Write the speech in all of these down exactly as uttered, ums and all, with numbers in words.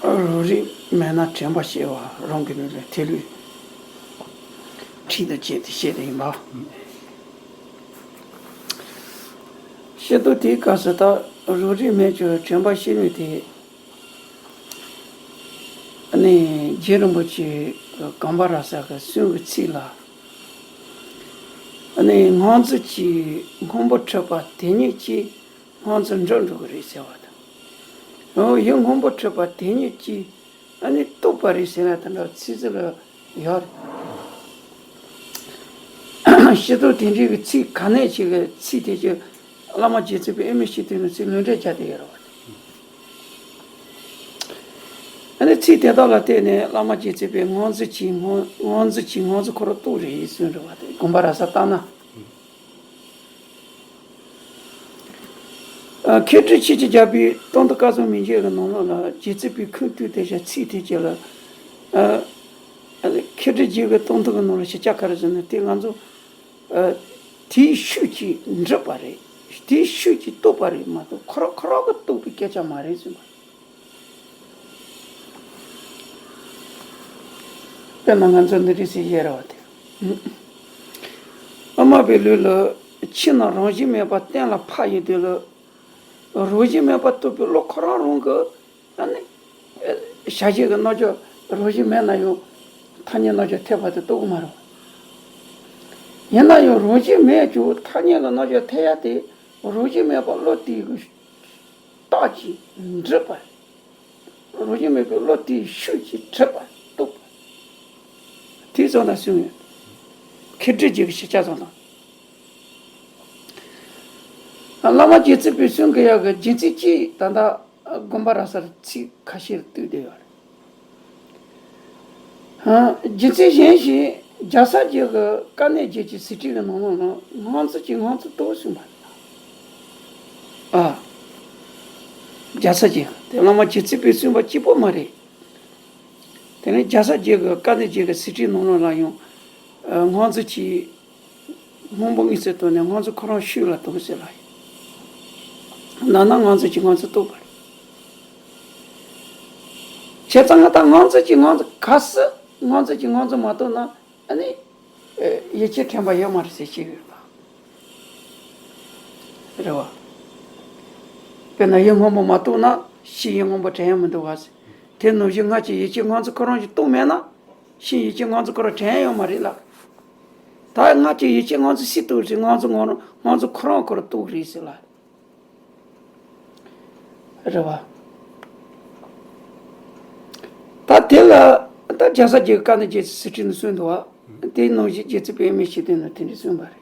རོ་རིག་མེད་ན་དྲན་པ་སྐྱེ་བ་རང་གི་ལུས་ལ་ཐལ་ལུས་ཁྲིད་དུ་བྱེད་དེ་བཤད་དེ་ཡིན་པ། བཤད་དུས་དེའི་སྐབས་སུ་ད་རོ་རིག་མེད་ཀྱང་དྲན་པ་སྐྱེ་ནུས་དེ། ཨ་ནི་རྗེ་རིན་པོ་ཆེ་གངས་བ་ར་ས་གི་གསུང་གི་ཚིག་ལ། ཨ་ནི་སྔོན་ཚུད་ཀྱི་སྔོན་པོ་འཁྲུད་པ་དེ་ཉིད་ཀྱིས་སྔོན་ཚུད་འགྲུབ་འགྲོ་གི་རེད་ཟེར་བ་དང་། འོ་ཡུལ་སྔོན་པོ་འཁྲུད་པ་དེ་ཉིད་ཀྱིས་ཨ་ནི་རྟོགས་པ་རེད་ཟེར་ན་དེ་འདྲ་ཚིག་ཚིག་ལ་ཡོད་རེད། ཤེས་རྟོགས་དེ་འདྲའི་གི་ཚིག་ག་ནས་ཅིག་གི་ཚིག་དེ་ཅིག་བླ་མ་རྗེ་བཙུན་པས་ཨེ་མི་ཤེས་དུས་ནས་ཚིག་ལུང་འདྲེན་བྱ་དེ་ཡོད་རེད་བ། ཨ་ནི་ཚིག་དེ་དག་ལ་བརྟེན་ནས་བླ་མ་རྗེ་བཙུན་པས་སྔོན་ཚུད་ཀྱི་སྔོན་སྔོན་ཚུད་ཀྱི་སྔོན་ཚུད་ཁོ་རང་རྟོགས་རེད་གསུངས་རེད་བ། དེ་དགོངས་པ་ར་ས་བཏང་ན། ཨ། མཁས་གྲུབ་ཆོས་ཀྱི་རྒྱལ་པོའི་གཏམ་དང་བཀའ་ཟུར་མི་འགྱུར་གྱི་ནང་ལོགས་ལ་རྗེ་བཙུན་པའི་ཁུངས་གཏུགས་དེ་བཞག་ཚིག་དེ་ཅིག་ལ། ཨ། མཁས་གྲུབ་རྗེ་གི་གཏམ་དང་གི་ནང་ལ་ཞིབ་ཆ་ག་རེ་ཟེར་ན་དེ་ང་ཚོ། ཨ། དེའི་ཤུགས་ཀྱིས་འགྲུབ་པ་རེད། དེའི་ཤུགས་ཀྱིས་རྟོགས་པ་རེད་མ་གཏོགས་ཁོ་རང་ཁོ་རང་གིས་རྟོགས་པའི་སྐད་ཆ་མ་རེད་གསུངས་པ། དཔེར་ན་ང་ཚོ་འདི་འདྲ་ཞིག་བཤད་ར་བ་དེ། ཨ་མ་པའི་ལུས་ལ་ཕྱི་ནང་རང་བཞིན་མེད་པ་གཏན་ལ་ཕབ་ཡོང་དུས་ལ། རང་བཞིན་མེད་པ་རྟོགས་པའི་བློ་ཁོ་རང་རང་གི་ཨ་ནི་བྱ་བྱེད་ཀྱི་རྣམ་གཞག་རང་བཞིན་མེད་ན་ཡང་ཐ་སྙད་རྣམ་གཞག་འཐད་པ་དེ་རྟོགས་ཀྱི་མ་རེད། ཡིན་ན་ཡང་རང་བཞིན་མེད་ཀྱང་ཐ་སྙད་ཀྱི་རྣམ་གཞག་འཐད་ཡ་དེ་རང་བཞིན་མེད་པ་བློ་དེའི་གི་རྟགས་ཀྱིས་འགྲུབ་པ། རང་བཞིན་མེད་པའི་བློ་དེའི་ཤུགས་ཀྱིས་གྲུབ་པ་རྟོགས་པ། དེའི་ཚོགས་ལ་གསུངས་ཡོད། མཁས་གྲུབ་རྗེ་གི་ཤེས་བྱ་ཚོགས་དང་། བླ་མ་རྗེ་བཙུན་པའི་གསུང་གི་ཡག་གི་རྒྱུ་མཚན་གཅིག་ད་ལྟ་དགོན་པ་ར་སར་ཚིག་ཁ་ཤས་བཏུས་བསྡད་ཡོད་རེད། རྒྱུ་མཚན་གཞན་ཞིག་རྒྱལ་སྲས་རྗེ་གི་དཀའ་གནད་བརྒྱད་ཀྱི་ཟུར་ཁྲིད་ཀྱི་ནང་ལོགས་ན་སྔོན་ཚུད་ཀྱི་སྔོན་ཚུད་རྟོགས་གསུངས་པ་རེད། ཨ། རྒྱལ་སྲས་རྗེ་དེ་བླ་མ་རྗེ་བཙུན་པས་གསུངས་པ་གཅིག་པོ་མ་རེད། དེ་ནས་རྒྱལ་སྲས་རྗེ་གི་དཀའ་གནད་བརྒྱད་ཀྱི་ཟུར་ཁྲིད་ནང་ལོགས་ལ་ཡང་། ཨ། སྔོན་ཚུད་ཀྱི་སྔོན་པོ་དངོས་སུ་རྟོགས་ནས་སྔོན་ཚུད་ཁོ་རང་ཤུགས་ལ་རྟོགས་ཟེར་ལ་ཡིན། ན་ན་སྔོན་ཚུད་ཀྱི་སྔོན་ཚུད་རྟོགས་པ་རེད། བྱས་ཙང་ང་ད་སྔོན་ཚུད་ཀྱི་སྔོན་ཚུད་གལ་སྲིད་སྔོན་ཚུད་ཀྱི་སྔོན་ཚུད་མ་རྟོགས་ན་ཨ་ནི། ཨེ། ཡིད་ཆེས་དྲན་པ་ཡོད་མ་རེད་ཟེར་བཤད་ཡོད་པ། རེད་བ། དཔེར་ན་ཡུལ་སྔོན་པོ་མ་རྟོགས་ན་ཕྱིའི་ཡུལ་སྔོན་པོ་དྲན་ཡ་མི་འདུག་བ། དེ་ནང་བཞིན་སྔར་གྱི་ཡིད་ཆེས་སྔོན་ཚུད་ཁོ་རང་གིས་རྟོགས་མེད་ན་ཕྱིའི་ཡིད་ཆེས་སྔོན་ཚུད་ཁོ་རང་དྲན་ཡ་ཡོད་མ་རེད་ལ། ད་སྔར་གྱི་ཡིད་ཆེས་སྔོན་ཚུད་སུས་རྟོགས་རེད། སྔོན་ཚུད་ངོ་སྔོན་ཚུད་ཁོ་རང་ཁོ་རང་རྟོགས་རེད་ཟེར་ལ། རེད་བ། ད་དེ་ལ་ད་རྒྱལ་སྲས་རྗེ་གི་དཀའ་གནད་བརྒྱད་ཀྱི་ཟུར་ཁྲིད་ནས་གསུངས་འདུག་བ། དེའི་ནང་བཞིན་རྗེ་བཙུན་པས་ཨེ་མི་ཤེས་དོན་ནི་དེ་འདྲ་གསུངས་པ་རེད།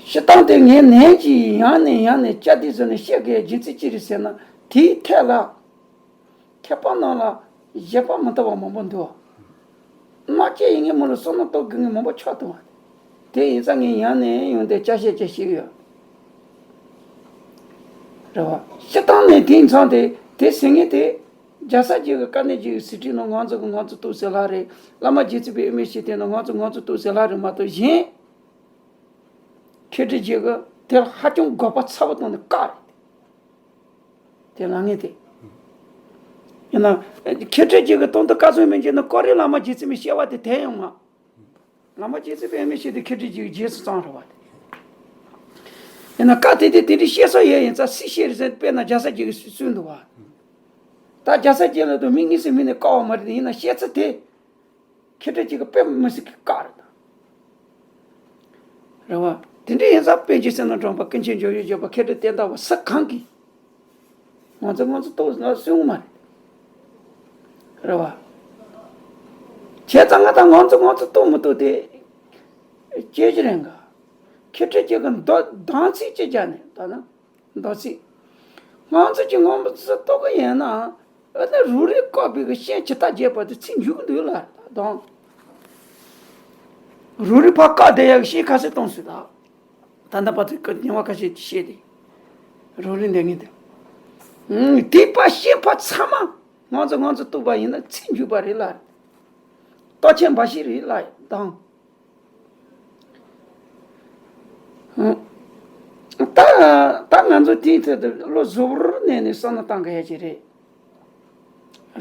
སྤྱིར་བཏང་དེ་ངས་ནན་གྱིས་ཡང་ནས་ཡང་ནས་བསྐྱར་ཟློས་བཟོས་ནས་བཤད་དགོས་རྒྱུ་མཚན་ཅི་རེད་ཟེར་ན་དེའི་ཐད་ལ། མཁས་པ་རྣམས་ལ་བཞེད་པ་མི་འདྲ་བ་མང་པོ་འདུག་མ་སྐྱེས་ཡིན་ངེས་མོ་ལ་བསམ་བློ་གཏོང་དགོས་ངེས་མང་པོ་ཆགས་འདུག་བ། དེ་ཡིན་ཙང་ངས་ཡང་ནས་ཡང་དུ་བསྐྱར་བཤད་བྱས་ཤིག་ཡོད། རེད་བ། སྤྱིར་བཏང་ནས་དེ་མཚམས་དེ་དེ་ཟེར་མཁན་དེ། རྒྱལ་སྲས་རྗེ་གི་དཀའ་གནད་བརྒྱད་ཀྱི་ཟུར་ཁྲིད་ནང་སྔོན་ཚུད་ཀྱི་སྔོན་ཚུད་རྟོགས་ཟེར་ལབ་རེད། བླ་མ་རྗེ་བཙུན་པས་ཨེ་མི་ཤེས་དོན་ནི་སྔོན་ཚུད་སྔོན་ཚུད་རྟོགས་ཟེར་ལབ་རེད་མ་གཏོགས་གཞན། མཁས་གྲུབ་རྗེ་གིས་དེར་ཧ་ཅང་དགག་པ་ཚ་བོ་བཏང་ནས་བཀག་རེད། དེ་ལ་ངས་དེ། ཡིན་ན། མཁས་གྲུབ་རྗེ་གི་གཏམ་དང་བཀའ་ཟུར་མི་འགྱུར་ནི་ཀོ་རི་བླ་མ་རྗེ་བཙུན་མའི་བཤད་པ་དེ་དེ་ཡང་མ། བླ་མ་རྗེ་བཙུན་པས་ཨེ་མི་ཤེས་དོན་མཁས་གྲུབ་རྗེ་གི་རྗེས་སུ་བརྩམས་རེད་བ་དེ། ཡིན་ན་བཀའ་དེ་དེ་དེ་འདྲའི་བཤད་ས་ཡོད་ཡིན་ཙང་སུས་བཤད་རེད་ཟེར་དཔེར་ན་རྒྱལ་སྲས་རྗེ་གིས་གསུངས་འདུག་བ། ད་རྒྱལ་སྲས་རྗེ་ལ་དུ་མི་གཉིས་སུ་མི་ནས་བཀག་པ་མ་རེད། ཡིན་ན་བཤད་ཚུལ་དེ། མཁས་གྲུབ་རྗེ་གིས་དཔེ་མི་སྲིད་ཀྱི་བཀག་རེད་ད། རེད་བ། དེ་འདྲ་ཡིན་ཙང་པཎ་ཆེན་བསོད་ནམས་གྲགས་པ་ཀུན་མཁྱེན་འཇམ་དབྱངས་བཞད་པ་མཁས་གྲུབ་བསྟན་དར་བ་སུ་གང་གིས། ང་ཚོ་ང་ཚོ་ཏོག་ཙམ་གསུང་མ་རེད། རེད་བ། བྱས་ཙང་ང་དང་ང་ཚོ་ང་ཚོ་རྟོགས་མི་རྟོགས་དེ། སྐྱེ་གཞི་རེད་འགའ། མཁས་གྲུབ་རྗེ་གིས་མདོ་གདམས་ཚིག་ཅིག་བརྒྱབ་ནས་ད་ན། མདོ་ཚིག་སྔོན་ཚུད་ཀྱི་སྔོན་པོ་ཚུལ་རྟོགས་ཀྱི་ཡིན་ན། ཨ་ནི་རང་རིག་བཀག་པའི་གི་ཤན་ཇི་ལྟར་རྒྱས་པ་དེ་ཚིག་འཇུག་གི་འདུག་ལ་དང་། རང་རིག་ཕར་བཀག་བསྡད་ཡག་གི་ཤན་ཁ་ཤས་གཏོང་སྲིད་ད། ད་ལྟ་བར་དུ་ཉེས་པ་ཁ་ཤས་ཀྱིས་བཤད་དེ། རང་རིག་འདོད་མཁན་དེ། ཨང་། དེ་པ་ཤན་པ་ཚང་མ་སྔོན་ཚུད་སྔོན་ཚུད་རྟོགས་པ་ཡིན་ན་ཚིག་འཇུག་པ་རེད་ལ། རྟོགས་ཆེན་འབའ་ཞིག་རེད་ལ་དང་། ཨང་། ད་ད་ང་ཚོ་དེའི་ཐད་དུ་བློ་གཟུ་བོར་གནས་ནས་བསམ་བློ་བཏང་དགོས་ཡ་ཅིག་རེད།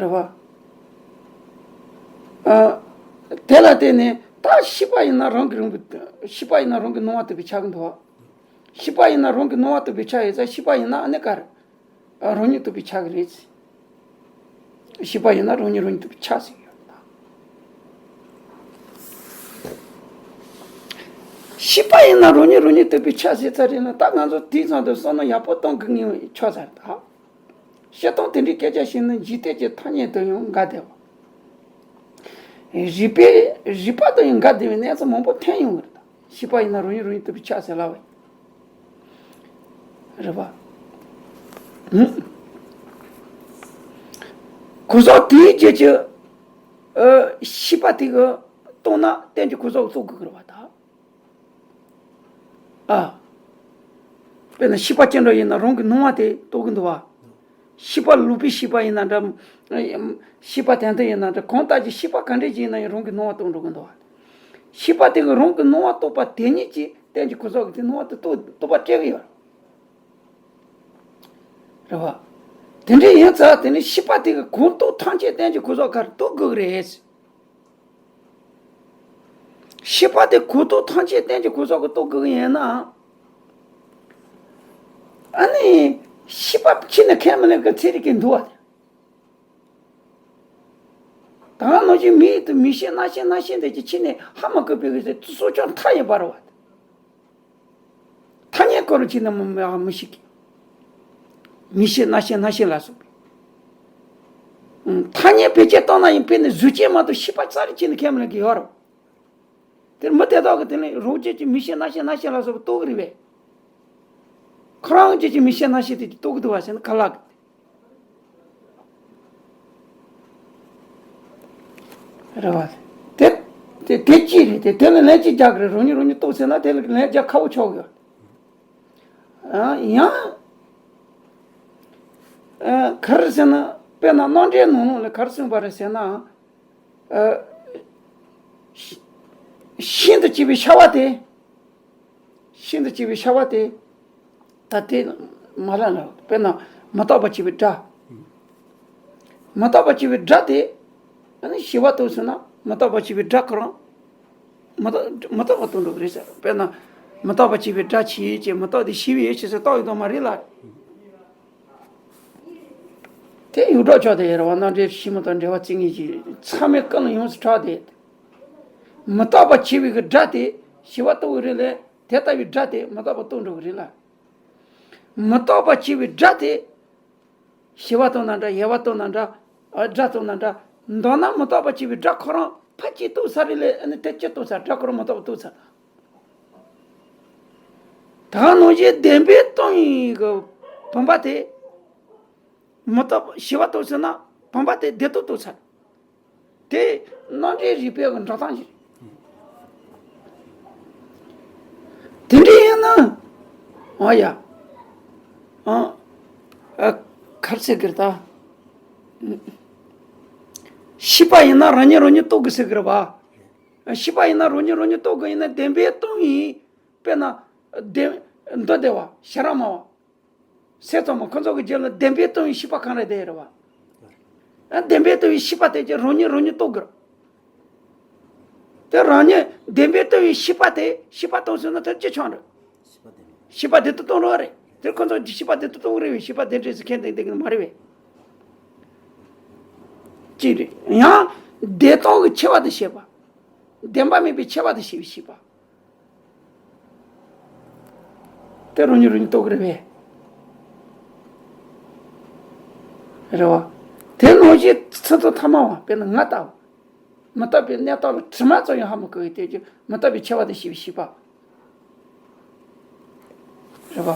རེད་བ། ཨ། དེ་ལ་བརྟེན་ནས་ད་ཤེས་པ་ཡིན་ན་རང་གི་རང་གི་ཤེས་པ་ཡིན་ན་རང་གི་སྣང་བ་རྟོགས་པའི་ཆ་གི་འདུག་བ། ཤེས་པ་ཡིན་ན་རང་གི་སྣང་བ་རྟོགས་པའི་ཆ་ཡོད་ཙང་ཤེས་པ་ཡིན་ན་ཨ་ནི་ག་རེ། རང་ཉིད་རྟོགས་པའི་ཆ་གི་རེད། ཤེས་པ་ཡིན་ན་རང་ཉིད་རང་ཉིད་རྟོགས་པའི་ཆ་ཟེར་གྱི་ཡོད་ད། ཤེས་པ་ཡིན་ན་རང་ཉིད་རང་ཉིད་རྟོགས་པའི་ཆ་ཟེར་ཚར་རེད་ན་ད་ང་ཚོ་དེའི་ཚང་དུ་བསམ་བློ་ཡག་པོ་གཏོང་དགོས་ངེས་ཆགས་ཚར་ད། བཤད་སྟངས་དེ་འདྲའི་སྐད་ཆ་བཤད་ན་འཇིག་རྟེན་གྱི་ཐ་སྙད་དུ་ཡང་འགལ་བསྡད་པ། རིགས་པའི་རིགས་པ་དང་ཡང་འགལ་བསྡད་པའི་གནས་ཚུལ་མང་པོ་ཐོན་ཡོང་གི་རེད་ད། ཤེས་པ་ཡིན་ན་རང་ཉིད་རང་ཉིད་རྟོགས་པའི་ཆ་ཟེར་ལབ་པ་ཡིན། རེད་པ། ཧུམ། གོ་ས་དེའི་རྗེས་ཀྱི་ཨ་ཤེས་པ་དེ་གི་རྟོགས་ན་རྟེན་གྱི་གོ་ས་རྟོགས་དགོས་ཀྱི་རེད་པ་ད། ཨ། དཔེར་ན་ཤེས་པ་ཅི་འདྲ་ཡིན་ན་རང་གི་སྣང་བ་དེ་རྟོགས་ཀྱི་འདུག་བ། ཤེས་པ་ལུགས་པའི་ཤེས་པ་ཡིན་ན་འདྲ། ཤེས་པ་དོན་དམ་ཡིན་ན་འདྲ་གང་ལྟར་གྱི་ཤེས་པ་ག་འདྲ་ཅིག་ཡིན་ན་ཡང་རང་གི་སྣང་བ་རྟོགས་འགྲོ་གི་འདུག་བ། ཤེས་པ་དེ་གི་རང་གི་སྣང་བ་རྟོགས་པ་དེ་ཉིད་ཀྱིས་རྟེན་གྱི་གོ་ས་གི་དེ་སྣང་བ་དེ་རྟོགས་རྟོགས་པ་སྤྲད་གི་ཡོད། རེད་བ། དེ་འདྲ་ཡིན་ཙང་དེ་ནི་ཤེས་པ་དེ་གི་གང་རྟོགས་ཐམས་ཅད་རྟེན་གྱི་གོ་ས་ག་རེ་རྟོགས་དགོས་ཀྱི་རེད། ཤེས་པ་དེ་གོ་རྟོགས་ཐམས་ཅད་རྟེན་གྱི་གོ་ས་གི་རྟོགས་དགོས་ཀྱི་ཡིན་ན། ཨ་ནི་ཤེས་པ་ཕྱི་ནས་ཁས་མི་ལེན་གི་ཚན་རིག་གི་འདུལ་བ་དེ། ད་ནང་བཞིན་མི་ཡི་དུ་མི་ཤེས་རྣ་ཤེས་རྣ་ཤེས་འདི་ཀྱི་ཕྱི་ནས་ཧ་མ་གོ་བའི་གི་ཚེ་སོ་སྐྱོང་མཐའ་ཡས་པ་རེད་བ། ཐ་སྙད་སྐོར་ཅིག་ནི་མི་མི་ཤེས་ཀི། མི་ཤེས་རྣ་ཤེས་རྣ་ཤེས་ལ་སོགས་པའི། ཨང་། ཐ་སྙད་བེད་སྤྱོད་བཏང་ན་ཡང་དཔེ་ནི་གཟུགས་ཅན་མ་གཏོགས་ཤེས་པ་རྩ་རིག་ཅན་ནི་ཁས་མི་ལེན་གི་ཡོད་རེད། དེར་མི་དེ་དག་གི་དེ་ནི་རང་རྒྱུད་ཀྱི་མི་ཤེས་རྣ་ཤེས་རྣ་ཤེས་ལ་སོགས་པ་རྟོགས་གི་རེད་པས། ཁོ་རང་རྒྱུད་ཀྱི་མི་ཤེས་རྣ་ཤེས་དེ་རྟོགས་གི་འདུག་བ་ཟེར་ན་ག་ལ་གི། རེད་བ། དེ་དེ་དེ་ཅི་རེད་དེ་དེ་ལ་ལན་ཅི་རྒྱག་གི་རེད། རང་ཉིད་རང་ཉིད་རྟོགས་ཟེར་ན་དེ་ལ་ལན་རྒྱག་ཁག་པོ་ཆགས་ཡོད། ཨ་ཡང་། ཨ་ག་རེ་ཟེར་ན་དཔེར་ན་རྣམ་འགྲེལ་ནང་ལོགས་ལ་ག་རེ་གསུངས་པ་རེད་ཟེར་ན། ཨ་ཤིན་ཤིན་ཏུ་གཅེས་པའི་ཤ་བ་དེ། ཤིན་ཏུ་གཅེས་པའི་ཤ་བ་དེ། ད་དེ་མ་ལ་ལ་དཔེར་ན་མི་རྟག་པ་གཅེས་པའི་དགྲ། མི་རྟག་པ་གཅེས་པའི་དགྲ་དེ། ཨ་ནི་ཞི་བ་ལྟ་བུ་ཟེར་ན་མི་རྟག་པ་གཅེས་པའི་དགྲ་ཁོ་རང་། མི་རྟག་མི་རྟག་པ་རྟོགས་འགྲོ་གི་རེད་ཟེར། དཔེར་ན་མི་རྟག་པ་གཅེས་པའི་དགྲ་ཆེ་ཡོད་ཅེས་མི་རྟག་དེ་ཞི་བའི་ཡོད་ཅེས་ཟེར་རྟགས་ཡོད་དོ་མ་རེད་ལ། དེ་ཡོངས་གྲགས་ཆགས་དེ་ཡོད་རེད་བ། རྣམ་འགྲེལ་ཕྱི་མ་དང་འགྲེལ་པ་རྩིས་ངེས་ཀྱི་ཚང་མའི་ཀུན་ལ་ཡོངས་སུ་གྲགས་ཏེ། མི་རྟག་པ་གཅེས་པའི་གི་དགྲ་དེ་ཞི་བ་ལྟ་བུ་རེད་ལས་དེ་ལྟ་བུའི་དགྲ་དེ་མི་རྟག་པ་རྟོགས་འགྲོ་གི་རེད་ལ། མི་རྟག་པ་གཅེས་པའི་དགྲ་དེ། ཞི་བ་རྟོགས་ན་འདྲ་ཡལ་བ་རྟོགས་ན་འདྲ། ཨ་དགྲ་རྟོགས་ན་འདྲ། མདོར་ན་མི་རྟག་པ་གཅེས་པའི་དགྲ་ཁོ་རང་ཕར་གཅིག་རྟོགས་ཚར་རེད་ལས་ཨ་ནི་དེ་གཅིག་རྟོགས་ཚར། དགྲ་ཁོ་རང་མི་རྟག་པ་རྟོགས་ཚར། ད་ནང་བཞིན་བདེན་པའི་སྟོང་ཉིད་ཀྱི་བུམ་པ་དེ། མི་རྟག་པ་ཞི་བ་རྟོགས་ཟེར་ན་བུམ་པ་དེ་བདེན་རྟོག་རྟོགས་ཚར། དེ་རྣམ་འགྲེལ་རིགས་པའི་འགྲོ་སྟངས་ཤིག་རེད། དེ་འདྲ་ཡིན་ན། ཨ་ཡ། ཨ་ཨ་ག་རེ་ཟེར་གི་རེད་ད། ཤེས་པ་ཡིན་ན་རང་ཉིད་རང་ཉིད་རྟོགས་དགོས་ཟེར་གི་རེད་བ། ཤེས་པ་ཡིན་ན་རང་ཉིད་རང་ཉིད་རྟོགས་དགོས་ཡིན་ན་བདེན་པའི་སྟོང་ཉིད། དཔེར་ན། བདེན། མདོ་སྡེ་པ་ཤེས་རབ་སྨྲ་བ། སྲས་ཚོགས་མ་ཁོ་ཚོ་གི་རྗེས་ལ་བདེན་པའི་སྟོང་ཉིད་ཤེས་པ་གང་རེད་དེ་རེད་བ། ཨ་བདེན་པའི་སྟོང་ཉིད་ཤེས་པ་དེ་ཀྱང་རང་ཉིད་རང་ཉིད་རྟོགས་དགོས། དེ་རང་ཉིད་བདེན་པའི་སྟོང་ཉིད་ཤེས་པ་དེ་ཤེས་པ་རྟོགས་ཟེར་ན་དེ་ཅི་ཆགས་འགྲོ། ཤེས་པ་བདེན་དུ་རྟོགས་འགྲོ་བ་རེད། དེ་ཁོ་ཚོ་ཤེས་པ་བདེན་དུ་རྟོགས་རེད་བས། ཤེས་པ་བདེན་འདྲེས་སུ་ཁས་ལེན་བསྡད་ཀྱི་མ་རེད་བས། ཅི་རེད། ཡང་བདེན་སྟོང་གི་ཆེ་བ་དེ་ཤེས་པ། བདེན་པ་མིན་པའི་ཆེ་བ་དེ་ཤེས་པའི་ཤེས་པ། དེ་རང་ཉིད་རང་ཉིད་རྟོགས་ཀྱི་རེད་པས། རེད་བ། དེ་ནང་བཞིན་ཚུལ་ཁྲིམས་ཐ་མ་བ་དཔེར་ན་ང་ལྟ་བུ། མི་རྟག་པའི་གནས་སྟངས་ལ་དྲི་མ་ཙམ་ཡང་ཧ་མ་གོ་བའི་དེ་ཀྱི་མི་རྟག་པའི་ཆེ་བ་དེ་ཤེས་པའི་ཤེས་པ། རེད་བ།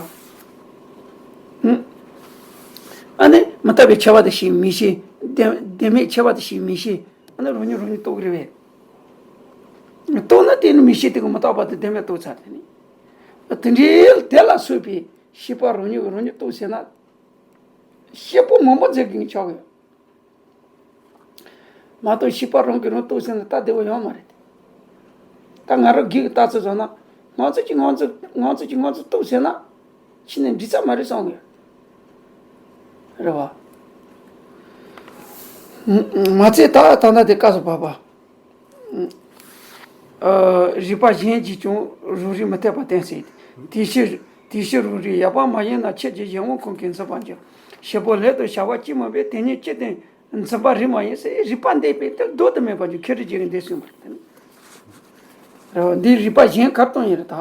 ཨ་ནི་མི་རྟག་པའི་ཆེ་བ་དེ་ཤེས་མི་ཤེས། བདེན་བདེན་མེད་ཆེ་བ་དེ་ཤེས་མི་ཤེས། ཨ་ནི་རང་ཉིད་རང་ཉིད་རྟོགས་ཀྱི་རེད་པས། རྟོགས་ན་དེ་ནི་མི་ཤེས་དེ་གི་མི་རྟག་པ་དེ་བདེན་པས་རྟོགས་ཚར་དེ་ནི། དེ་འདྲའི་དེ་ལ་སོགས་པའི་ཤེས་པ་རང་ཉིད་རང་ཉིད་རྟོགས་ཟེར་ན། ཤེས་པོ་མང་པོ་མཛད་དགོས་ཀྱི་ཆགས་ཡོད། མ་གཏོགས་ཤེས་པ་རང་གིས་རང་རྟོགས་ཟེར་ན་སྟབས་བདེ་བོ་ཡོད་མ་རེད། ད་ང་རང་སྒེར་གྱི་ལྟ་ཚུལ་བཟོ་ན། ང་ཚོ་གཅིག་ང་ཚོ་ང་ཚོ་གཅིག་ང་ཚོ་རྟོགས་ཟེར་ན། ཕྱི་ནས་འགྲིག་ས་མ་རེད་བསམ་གི། རེད་བ། མ་ཚད་ད་ད་ལྟ་དེ་སྐབས་སུ་བབ་པ། ཨ། རིགས་པ་གཞན་གྱིས་ཀྱང་རོ་རིག་མི་འཐད་པར་བསྟན་ཟེར། དེའི་ཕྱིར་དེའི་ཕྱིར་རོ་རིག་ཡོད་པ་མ་ཡིན་ན་ཁྱེད་ཀྱིས་གཞན་དབང་ཁོང་གིས་འཛིན་པར་འགྱུར། བྱེད་པོ་ལས་དང་བྱ་བ་གཅིག་མིན་པས་དེ་ཉིད་སྤྱི་དོན་འཛིན་པ་རིགས་མ་ཡིན་ཟེར། རིགས་པ་འདས་པས་དེ་ལྡོག་ཏུ་མེད་པར་འགྱུར། ཁྱེད་རིགས་ཀྱིས་འདི་གསུངས་པ་རེད། རེད་བ། འདིའི་རིགས་པ་གཞན་ག་རེ་བཏང་ཡིན་རེད་ད།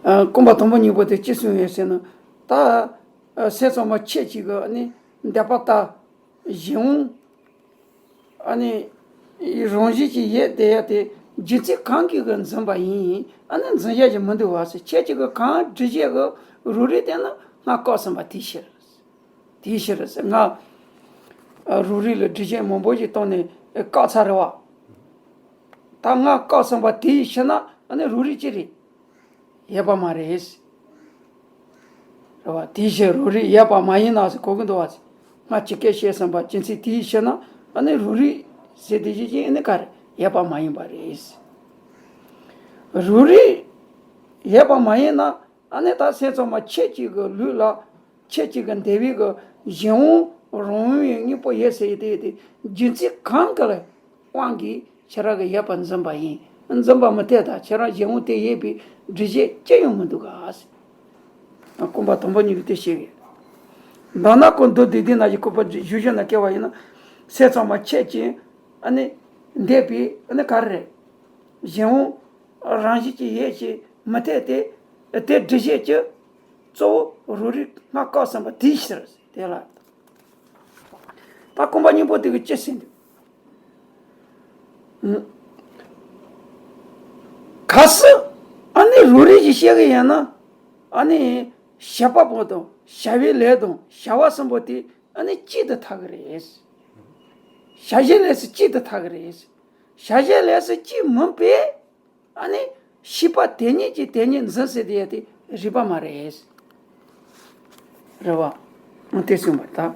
ཨ། རྐང་པ་དང་པོ་གཉིས་པོ་དེ་ཅི་གསུངས་ཡོད་ཟེར་ན། ད་ཨ་སེམས་ཙམ་པ་ཁྱེད་ཅིག་གི་ཨ་ནི་འདོད་པ་ལྟར་གཞན་དབང་ཨ་ནི་རང་བཞིན་གྱིས་ཡོད་བསྡད་ཡ་དེ་རྒྱུ་མཚན་གང་གིས་གི་འཛིན་པ་ཡིན། ཨ་ནི་འཛིན་བྱ་ཞིག་མི་འདུག་བ་ཟེར། ཁྱེད་ཅིག་གི་གང་སྒྲུབ་བྱེད་གི་རོ་རིག་དེ་ནི་སྔར་བཀག་ཟིན་པ་དེའི་ཕྱིར། དེའི་ཕྱིར་ཟེར། སྔར་རོ་རིག་ལ་སྒྲུབ་བྱེད་མང་པོ་ཞིག་བཏང་ནས་བཀག་ཚར་རེད་བ། ད་སྔར་བཀག་ཟིན་པ་དེའི་ཕྱིར་ན་ཨ་ནི་རོ་རིག་ཅི་རེད། ཡོད་པ་མ་རེད། རེད་བ། དེའི་ཕྱིར་རོ་རིག་ཡོད་པ་མ་ཡིན་ན་ཟེར་གོ་གི་འདུག་བ། སྔར་ཇི་སྐད་བཤད་ཟིན་པ་རྒྱུ་མཚན་དེའི་ཕྱིར་ན་ཨ་ནི་རོ་རིག་ཟེར་དེ་བཞིན་ཨ་ནི་ག་རེ་ཡོད་པ་མ་ཡིན་པ་རེད། རོ་རིག་ཡོད་པ་མ་ཡིན་ན་ཨ་ནི་ད་སེམས་ཙམ་པ་ཁྱེད་ཅིག་གི་ལུས་ལ་ཁྱེད་ཅིག་གི་འདོད་པའི་གི་གཞན་དབང་རང་དབང་བའི་དངོས་པོ་ཡོད་ཟེར་ཡི་དེ་དེ་རྒྱུ་མཚན་གང་གི་ལ་དབང་གིས་ཁྱེད་རང་གིས་ཡོད་པར་འཛིན་པ་ཡིན། འཛིན་པ་མི་འཐད་ད། ཁྱེད་རང་གཞན་དབང་དེ་ཡོད་པའི་སྒྲུབ་བྱེད་ཅི་ཡང་མི་འདུག་ག་ཟེར། རྐང་པ་དང་པོ་གཉིས་ཀྱི་དེ་བཤད་གི། མདོར་ན་ཁོ་མདོ་སྡེ་སྡེ་ན་ཞིག་བཀོད་པ་ཞུ་ཞུ་ན་སྐྱེ་བ་ཡིན་ན། སེམས་ཙམ་པ་ཁྱེད་ཀྱིས་ཨ་ནི་འདོད་པའི་ཨ་ནི་ག་རེ་རེད། གཞན་དབང་རང་བཞིན་གྱིས་ཡོད་ཅེས་མི་འཐད་དེ། དེ་སྒྲུབ་བྱེད་ཀྱི་གཙོ་བོ་རོ་རིག་སྔར་བཀག་ཟིན་པ་དེའི་ཕྱིར་དེ་ལ། ད་རྐང་པ་གཉིས་པོ་དེ་གི་ཅི་ཟེར་འདུག། གལ་སྲིད་ཨ་ནི་རོ་རིག་ཅེས་བཤད་གི་ཡོད་ན། ཨ་ནི་བྱེད་པ་པོ་དང་བྱ་བའི་ལས་དང་བྱ་བ་གསུམ་པོ་དེ་ཨ་ནི་གཅིག་ཏུ་ཐལ་གི་རེད། བྱ་བྱེད་ལས་སུ་གཅིག་ཏུ་ཐལ་གི་རེད། བྱ་བྱེད་ལས་སུ་གཅིག་མིན་པས། ཨ་ནི་ཤེས་པ་དེ་ཉིད་ཀྱིས་དེ་ཉིད་འཛིན་ཟེར་དེ་ཡ་དེ་རིགས་པ་མ་རེད། རེད་བ། དེ་གསུངས་པ་ད།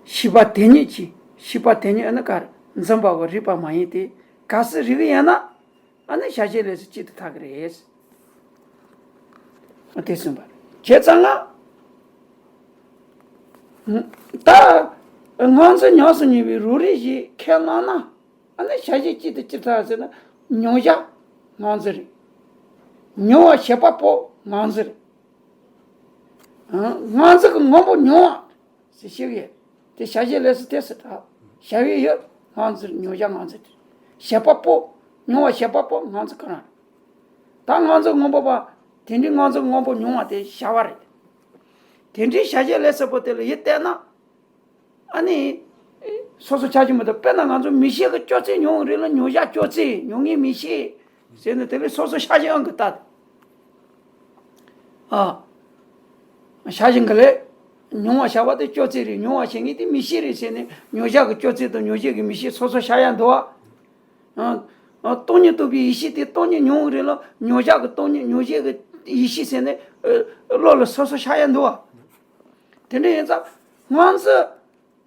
ཤེས་པ་དེ་ཉིད་ཀྱིས། ཤེས་པ་དེ་ཉིད་ཨ་ནི་ག་རེ་འཛིན་པ་བོ་རིགས་པ་མ་ཡིན་ཏེ། གལ་སྲིད་རིགས་ཡིན་ན། ཨ་ནི་བྱ་བྱེད་ལས་སུ་གཅིག་ཏུ་ཐལ་གི་རེད། དེ་གསུངས་པ་རེད། བྱས་ཙང་ང་། ད་སྔོ་འཛིན་ཉམས་སུ་མྱོང་བའི་རོ་རིག་ཞེས་ཁས་བླངས་ན། ཨ་ནི་བྱ་བྱེད་གཅིག་ཏུ་ཅི་ལྟར་ཟེར་ན། མྱོང་བྱ་སྔོ་འཛིན་རེད། མྱོང་བ་བྱེད་པ་པོ་སྔོ་འཛིན་རེད། ཨ། སྔོ་འཛིན་གྱི་སྔོན་པོ་མྱོང་བ་ཟེར་ཞིག་ཡོད། དེ་བྱ་བྱེད་ལས་སུ་དེ་ཟེར་ད། བྱ་བའི་ཡུལ་སྔོ་འཛིན། མྱོང་བྱ་སྔོ་འཛིན་རེད། བྱེད་པ་པོ། མྱོང་བ་བྱེད་པ་པོ་སྔོ་འཛིན་ག་རང་རེད། ད་སྔོ་འཛིན་སྔོན་པོ་པ། དེ་འདྲའི་སྔོ་འཛིན་སྔོན་པོ་མྱོང་བ་དེ་བྱ་བ་རེད། དེ་འདྲའི་བྱ་བྱེད་ལས་སུ་པོ་དེ་ལ་ཡིད་གཏད་ན། ཨ་ནི། སོ་སོ་ཆགས་ཀྱི་མི་འདུག། དཔེར་ན་ང་ཚོ་མིག་ཤེས་ཀྱི་སྤྱོད་ཚུལ་མྱོང་རིགས་ལ་མྱོང་བྱ་སྤྱོད་ཚུལ། མྱོང་ངེས་མིག་ཤེས་ཟེར་ནས་དེ་ལས་སོ་སོ་ཤ་ཞེན་གྱི་ལྟ། ཨ། ཤ་ཞེན་གྱི་ལས། མྱོང་བ་བྱ་བ་དེ་སྤྱོད་ཚུལ་རེད། མྱོང་བ་བྱེད་ངེས་དེ་མིག་ཤེས་རེད་ཟེར་ནས་མྱོང་བྱ་གི་སྤྱོད་ཚུལ་དང་མྱོང་བྱེད་ཀྱི་མིག་ཤེས་སོ་སོ་ཤ་ཡ་འདུག་བ། ཨ། ཨ། སྟོང་ཉིད་རྟོགས་པའི་ཡེ་ཤེས་དེ་སྟོང་ཉིད་མྱོང་རིགས་ལ་མྱོང་བྱ་གི་སྟོང་ཉིད། མྱོང་བྱེད་ཀྱི་ཡེ་ཤེས་ཟེར་ནས། ཨ། བློ་ལ་སོ་སོ་ཤ་ཡ་འདུག་བ། དེ་འདྲ་ཡིན་ཙང་། སྔོ་འཛིན་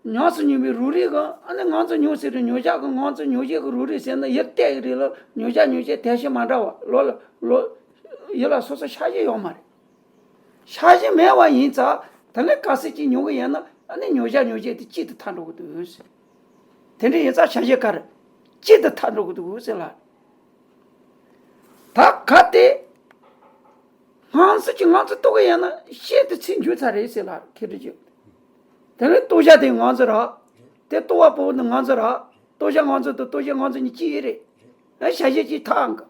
ཉམས་སུ་མྱོང་བའི་རོ་རིག་གི་ཨ་ནི་སྔོ་འཛིན་མྱོང་ཟེར་དུས་མྱོང་བྱ་གི་སྔོ་འཛིན། མྱོང་བྱེད་ཀྱི་རོ་རིག་ཟེར་ན་ཡུལ་གཏད་ཀྱི་རེད་ལ། མྱོང་བྱ་མྱོང་བྱེད་དེ་བཞིན་མ་འདྲ་བ། བློ་ལ་བློ། ཡུལ་ལ་སོ་སོ་ཤ་ཞེན་ཡོད་མ་རེད། ཤ་ཞེན་མེད་པ་ཡིན་ཙང་དེ་ལས་གལ་སྲིད་ཅིག་མྱོང་གི་ཡོད་ན་ཨ་ནི་མྱོང་བྱ་མྱོང་བྱེད་དེ་གཅིག་ཏུ་ཐལ་འགྲོ་གི་འདུག་ཟེར། དེ་འདྲ་ཡིན་ཙང་བྱ་བྱེད་ག་རེ་གཅིག་ཏུ་ཐལ་འགྲོ་གི་འདུག་ཟེར་ལ། ད་གལ་ཏེ། སྔོ་འཛིན་གྱི་སྔོ་འཛིན་རྟོགས་ཀྱི་ཡོད་ན་ཤེས་དེ་ཚིག་འཇུག་ཚར་རེད་ཟེར་ལ་ཁྱེད་རིགས་ཀྱིས། དེ་ནས་རྟོགས་བྱ་དེ་སྔོ་འཛིན་རེད། དེ་རྟོགས་པ་པོ་ནི་སྔོ་འཛིན་རེད། རྟོགས་བྱ་སྔོ་འཛིན་དང་རྟོགས་བྱེད་སྔོ་འཛིན་གཉིས་གཅིག་ཡིན་རེད། ཨ། བྱ་བྱེད་གཅིག་ཐལ་འགྲོ།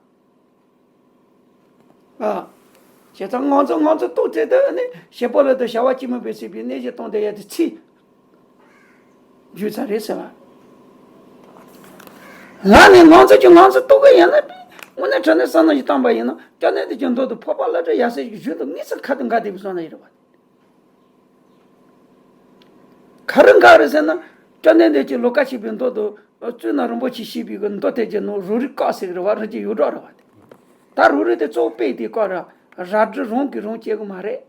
ཨ། བྱས་ཙང་སྔོ་འཛིན་སྔོ་འཛིན་རྟོགས་ཚེ་དེ་ནི་བྱེད་པོ་ལས་དང་བྱ་བ་གཅིག་མིན་པའི་སྲིད་པའི་གནས་གཞི་སྟོང་དེ་ཡ་དེ་ཚིག་འཇུག་ཚར་རེད་ཟེར་བ། ང་ནི་སྔོ་འཛིན་གྱི་སྔོ་འཛིན་རྟོགས་ཀྱི་ཡིན་ན། དངོས་གནས་དྲང་གནས་བསམ་བློ་ཞིག་བཏང་པ་ཡིན་ན་སྐྱབས་གནས་དེ་ཀྱང་མདོ་དང་འཕགས་པ་བླ་གྲྭ་ཡབ་སྲས་ཀྱི་གཞུང་དང་དངོས་སུ་ཁ་དང་འགལ་བསྡད་པའི་བསམ་བློ་ཡིན་རེད་བ། ག་རེ་འགལ་རེད་ཟེར་ན། སྐྱབས་གནས་འདི་ཀྱི་ལོ་ཀ་ཆེ་བའི་མདོ་དང་། གཙུག་ན་རིན་པོ་ཆེས་བཤད་པའི་གི་མདོ་དེ་ཀྱི་ནང་རོ་རིག་བཀག་ཟེར་གི་རེད་བ། རིགས་ཀྱི་ཡོངས་གྲགས་རེད་བ། ད་རོ་རིག་དེ་གཙོ་བོ་དཔེ་དེ་བཀག་ར། རལ་གྲི་རང་གིས་རང་གཅོད་གི་མ་རེད།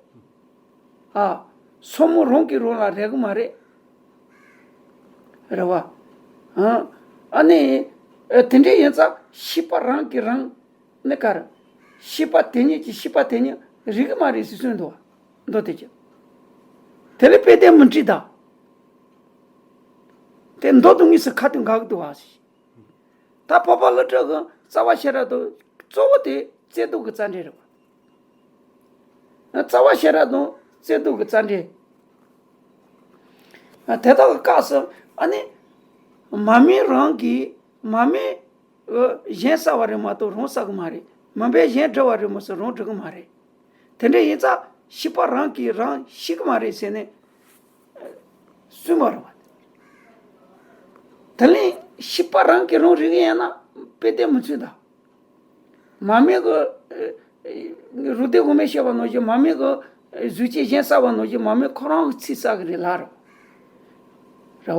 ཨ། སོར་མོ་རང་གིས་རང་ལ་རེག་གི་མ་རེད། རེད་བ། ཨ། ཨ་ནི། ཨ། དེ་འདྲ་ཡིན་ཙང་ཤེས་པ་རང་གིས་རང་ནི་ག་རེ། ཤེས་པ་དེ་ཉིད་ཀྱིས་ཤེས་པ་དེ་ཉིད་རིག་གི་མ་རེད་ཟེར་གསུངས་འདུག་བ། མདོ་དེ་ཀྱི། དེ་ལས་དཔེ་དེ་མི་འགྲིག་ད། དེ་མདོ་དང་དངོས་སུ་ཁ་དོན་འགལ་གི་འདུག་བ་ཟེར། ད་འཕགས་པ་ཀླུ་སྒྲུབ་ཀྱི་རྩ་བ་ཤེས་རབ་དང་གཙོ་བོ་དེ་བརྩེ་དུང་གི་རྩ་འགྲེལ་རེད་བ། རྩ་བ་ཤེས་རབ་དང་བརྩེ་དུང་གི་རྩ་འགྲེལ། དེ་དག་གི་སྐབས་སུ་ཨ་ནི། མ་སྨད་རང་གིས་མ་སྨད་གཞན་བསལ་བ་རེད་མ་གཏོགས་རང་བསལ་གི་མ་རེད། མུན་པས་གཞན་སྒྲིབ་པ་རེད་མ་གཏོགས་རང་སྒྲིབ་གི་མ་རེད། དེ་འདྲ་ཡིན་ཙང་ཤེས་པ་རང་གིས་རང་ཤེས་གི་མ་རེད་ཟེར་ནས་གསུངས་པ་རེད་བ། དེ་ལས་ཤེས་པ་རང་གིས་རང་རིག་གི་ཡིན་ན་དཔེ་དེ་མི་ཚུད་ད། མ་སྨད་ཀྱི་རུ་སྡེ་དབུ་མའི་ཤེས་པ་ནང་བཞིན་མ་སྨད་ཀྱི་གཟུགས་ཅན་གཞན་བསལ་བ་ནང་བཞིན་མ་སྨད་ཁོ་རང་གི་ཚིག་བསལ་གི་རེད་ལ་རེད། རེད་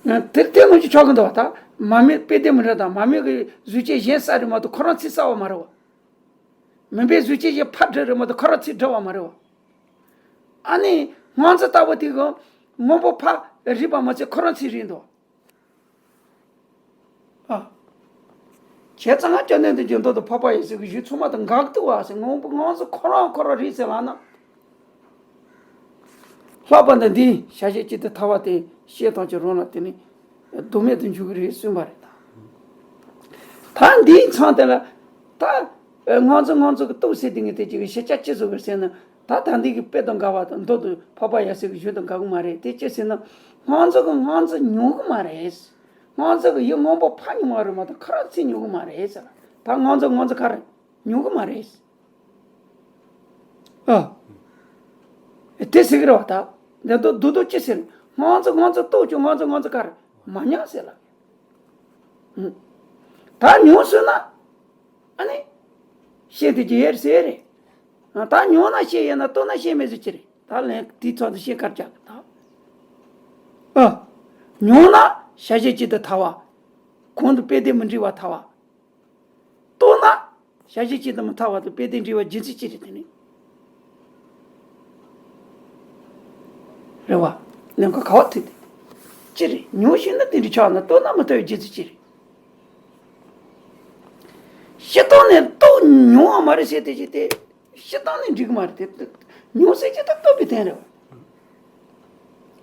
བ། དེར་དེ་ནང་བཞིན་ཆོག་གི་འདུག་བ། ད་མ་སྨད་དཔེ་དེ་མི་འདྲ་དང་མ་སྨད་ཀྱི་གཟུགས་ཅན་གཞན་བསལ་རེད་མ་གཏོགས་ཁོ་རང་ཚིག་བསལ་བ་མ་རེད་བ། མུན་པས་གཟུགས་ཅན་གཞན་ཕར་སྒྲིབ་རེད་མ་གཏོགས་ཁོ་རང་ཚིག་སྒྲིབ་པ་མ་རེད་བ། ཨ་ནི་སྔོ་འཛིན་ལྟ་བུ་དེ་གི་སྔོན་པོ་ཕར་རིག་པ་མ་ཚད་ཁོ་རང་ཚིག་རིག་འདུག་ཨ། བྱས་ཙང་ང་སྐྱབས་གནས་དང་སྦྱིན་བདག་དང་འཕགས་པ་ཡི་སྲས་ཀྱི་གཞུང་ཚང་མ་དང་འགལ་འདུག་བ་ཟེར། སྔོན་པོ་སྔོ་འཛིན་ཁོ་རང་ཁོ་རང་རེད་ཟེར་ལབ་ན། ལྷག་པར་དུ་འདིའི་བྱ་བྱེད་ཅན་དུ་ཐལ་བ་དེ་ཤེས་སྟངས་ཀྱི་རང་ལ་དེ་ནི་ལྡོག་མེད་དུ་འཇུག་གི་རེད་གསུངས་པ་རེད་ད། ད་འདིའི་མཚམས་དེ་ལ་ད་སྔོ་འཛིན་སྔོ་འཛིན་གྱི་སྟོབས་ཟེར་དེ་ངས་དེ་ཅིག་གི་ཤེས་བྱ་ཅི་བཟོ་གི་ཟེར་ན། ད་ད་འདི་གི་དཔེ་དང་འགལ་བ་དང་མདོ་དང་འཕགས་པ་ཡ་སྲས་ཀྱི་གཞུང་དང་འགལ་གི་མ་རེད། དེ་ཅི་ཟེར་ན་སྔོ་འཛིན་གྱི་སྔོ་འཛིན་མྱོང་གི་མ་རེད། སྔོ་འཛིན་གྱི་ཡུལ་སྔོན་པོ་ཕར་མྱོང་བ་རེད་མ་གཏོགས་ཁོ་རང་ཚིག་མྱོང་གི་མ་རེད་ཟེར། ད་སྔོ་འཛིན་སྔོ་འཛིན་ག་རེ་མྱོང་གི་མ་རེད། ཨ། དེ་ཟེར་གི་རེད་བ་ད། འདི་མདོ་མདོ་མདོ་ཅི་ཟེར། སྔོ་འཛིན་སྔོ་འཛིན་རྟོགས་ཀྱང་སྔོ་འཛིན་སྔོ་འཛིན་ག་རེ་མ་མྱོང་ཟེར་ལ། ཨ། ད་མྱོང་སོང་ན། ཨ་ནི། ཤེས་དེ་ཅི་ཡེར་ཟེར་རེད། ཨ། ད་མྱོང་ན་ཤེས་ཡིན་ན་རྟོགས་ན་ཤེས་མེད་ཟེར་ཅི་རེད། ད་ལན་དེའི་ཚོགས་དུ་ཤེས་གར་བྱ་གི་ད། ཨ། མྱོང་ན་བྱ་བྱེད་ཅན་དུ་ཐལ་བ། གོང་དུ་དཔེ་དེ་མི་འགྲིག་པ་ཐལ་བ། རྟོགས་ན་བྱ་བྱེད་ཅན་དུ་མི་ཐལ་བ་དང་དཔེ་དེ་འགྲིག་པ་རྒྱུ་མཚན་ཅི་རེད་དེ་ནི། རེད་བ། ལན་ཁ་ག་བ་ཐུག་དེ། ཅི་རེད། མྱོང་ཤེས་ན་དེ་འདྲ་ཆགས་ན་རྟོགས་ན་མི་ཐལ་བའི་རྒྱུ་མཚན་ཅི་རེད། སྤྱིར་བཏང་ནས་རྟོགས་མྱོང་བ་མ་རེད་ཟེར་དེ་ཅི་སྟེ། སྤྱིར་བཏང་ནས་འགྲིག་གི་མ་རེད་དེ། མྱོང་ཟེར་གྱི་ད་རྟོགས་པའི་དོན་རེད་བ།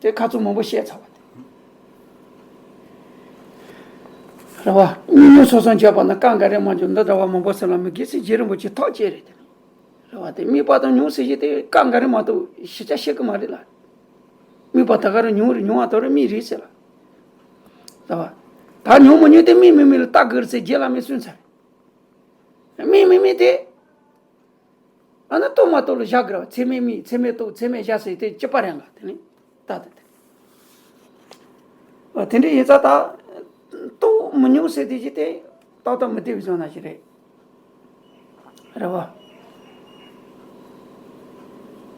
དེ་ཁ་ཚོན་མང་པོ་བཤད་ཚར་བ་དེ། རེད་བ། གཉིས་མྱོང་སོ་སོར་འཇོག་པ་ན་སྐབས་འགའ་རེ་མ་འཇོག་འདི་འདྲ་བ་མང་པོ་ཟེར་ལ་མི་དགེ་སེམས་བརྒྱད་རིམ་པོ་ཆེ་ཐག་བཅད་རེད་དེ། རེད་བ། དེ་དམིགས་པ་དང་མྱོང་ཟེར་གྱི་དེ་སྐབས་འགའ་རེ་མ་གཏོགས་ཞིབ་ཆ་བཤད་གི་མ་རེད་ལ། དམིགས་པ་ད་ག་རེ་མྱོང་རེད། མྱོང་བ་དོ་རེད། དམིགས་རེད་ཟེར་ལ། རེད་བ། ད་མྱོང་མི་མྱོང་དེ་དམིགས་མི་དམིགས་ལ་བལྟ་དགོས་རེད་ཟེར་རྗེ་བླ་མས་གསུངས་ཚར་རེད། དམིགས་མི་དམིགས་དེ། ཨ་ནི་རྟོགས་མ་རྟོགས་ལ་བཞག་དགོས་རེད་བ། ཚད་མས་དམིགས། ཚད་མས་རྟོགས། ཚད་མས་བཞག་ཟེར་དེ་གཅིག་པ་རེད་ལ། དེ་ནི་ད་དེ་དེ། ཨ། དེ་འདྲ་ཡིན་ཙང་ད་རྟོགས་མི་མྱོང་ཟེར་དེ་ཅི་སྟེ་ཏག་ཏག་མི་བདེ་བའི་བཟོ་ན་ཞིག་རེད། རེད་བ།